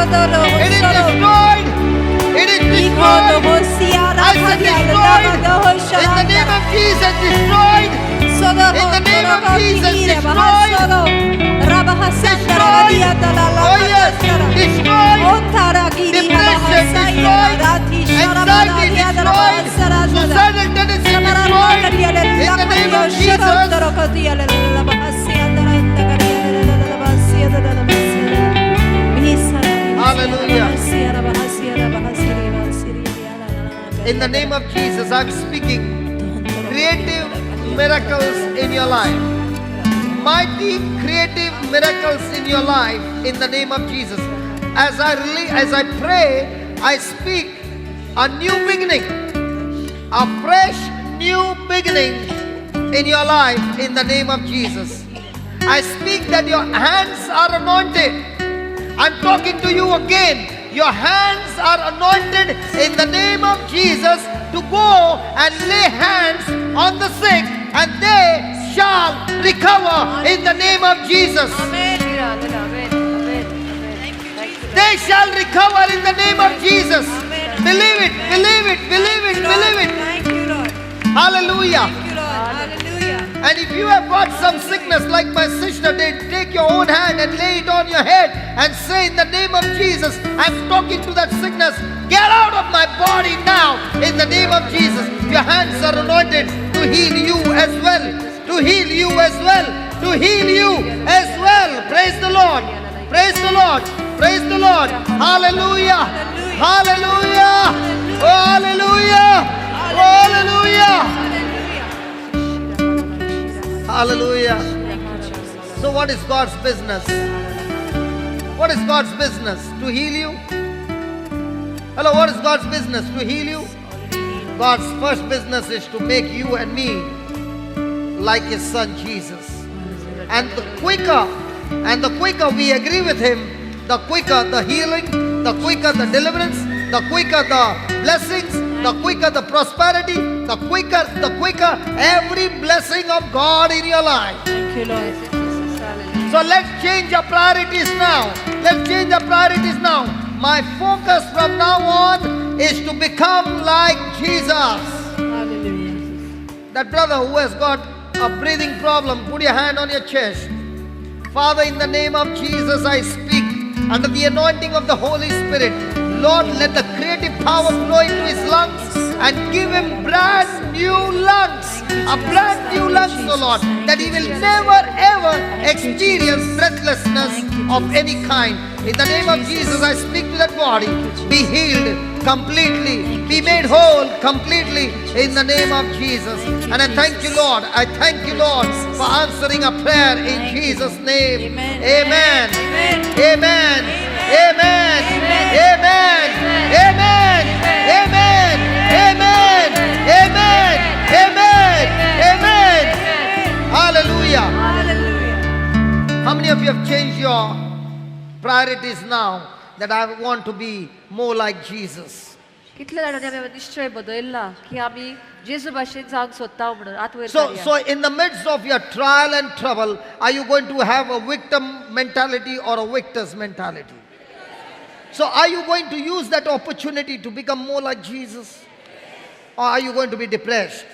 It is destroyed. It is destroyed. I said destroyed. In the name of Jesus, destroyed. In the name of Jesus, destroyed. Destroyed. Oh yes, destroyed. Depression destroyed. Anxiety destroyed. Suicidal tendency destroyed. In the name of Jesus. Hallelujah. In the name of Jesus, I'm speaking creative miracles in your life. Mighty creative miracles in your life in the name of Jesus. As I pray, I speak a new beginning, a fresh new beginning in your life in the name of Jesus. I speak that your hands are anointed. I'm talking to you again. Your hands are anointed in the name of Jesus to go and lay hands on the sick, and they shall recover in the name of Jesus. Amen. Amen. They shall recover in the name of Jesus. Amen. Believe it, believe it, believe it, believe it. Thank you, Lord. Hallelujah. Thank you, Lord. Hallelujah. And if you have got some sickness like my sister did, take your own hand and lay it on your head and say, in the name of Jesus, I'm talking to that sickness. Get out of my body now in the name of Jesus. Your hands are anointed to heal you as well. To heal you as well. To heal you as well. Praise the Lord. Praise the Lord. Praise the Lord. Hallelujah. Hallelujah. Oh, hallelujah. Oh, hallelujah. Hallelujah. So what is God's business? What is God's business? To heal you? Hello, what is God's business? To heal you? God's first business is to make you and me like His Son Jesus. And the quicker we agree with Him, the quicker the healing, the quicker the deliverance, the quicker the blessings, the quicker the prosperity, the quicker every blessing of God in your life. Thank you, Lord. So let's change our priorities now. Let's change our priorities now. My focus from now on is to become like Jesus. Hallelujah. That brother who has got a breathing problem, put your hand on your chest. Father, in the name of Jesus, I speak under the anointing of the Holy Spirit. Lord, let the creative power flow into his lungs and give him brand new lungs. A brand new lungs, O Lord, that he will never ever experience breathlessness of any kind. In the name of Jesus, I speak to that body. Be healed completely. Be made whole completely in the name of Jesus. And I thank you, Lord. I thank you, Lord, for answering a prayer in Jesus' name. Amen. Amen. Amen. Amen. Amen. Amen. Amen. Amen. Amen. Amen. Amen. Amen. Hallelujah. Hallelujah. How many of you have changed your priorities now that I want to be more like Jesus? कितले जाणांनी आमी निश्चय बदलला की आमी जेजू भाशेन जावंक सोदता म्हणून आत वयर So, काडया. so in the midst of your trial and trouble, are you going to have a victim mentality or a victor's mentality? So are you going to use that opportunity to become more like Jesus? Or are you going to be depressed?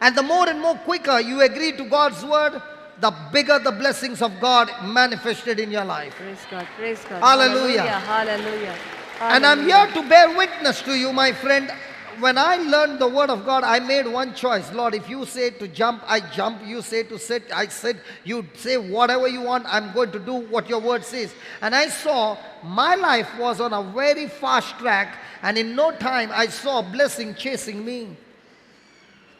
And the more and more quicker you agree to God's word, the bigger the blessings of God manifested in your life. Praise God, praise God. Hallelujah. Hallelujah. And I'm here to bear witness to you, my friend. When I learned the word of God, I made one choice. Lord, if you say to jump, I jump. You say to sit, I sit. You say whatever you want, I'm going to do what your word says. And I saw my life was on a very fast track, and in no time I saw a blessing chasing me.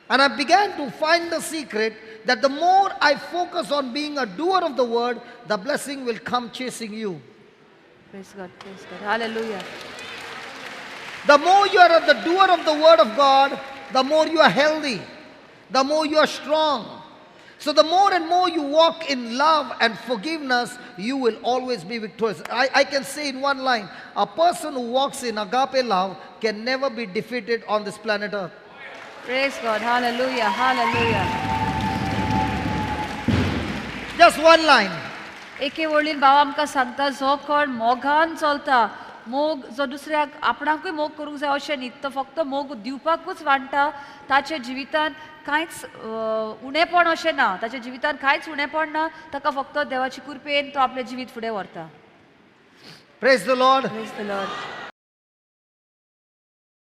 And I began to find the secret that the more I focus on being a doer of the word, the blessing will come chasing you. Praise God, praise God. Hallelujah. The more you are the doer of the word of God, the more you are healthy, the more you are strong. So the more and more you walk in love and forgiveness, you will always be victorious. I can say in one line, a person who walks in agape love can never be defeated on this planet Earth. Praise God. Hallelujah. Hallelujah. Just one line. एके वळीन बाबा आमकां सांगता, जो कोण मोगान चलता, मोग जो दुसऱ्याक आपणाकूय मोग करूंक जाय अशें न्ही, तो फक्त मोग दिवपाकूच वांट्टा, ताच्या जिवितान कांयच उणेपण अशें ना, ताच्या जिवितान कांयच उणेपण ना, ताका फक्त देवाची कृपेन तो आपलें जिवीत फुडें व्हरता. Praise the Lord. Praise the Lord.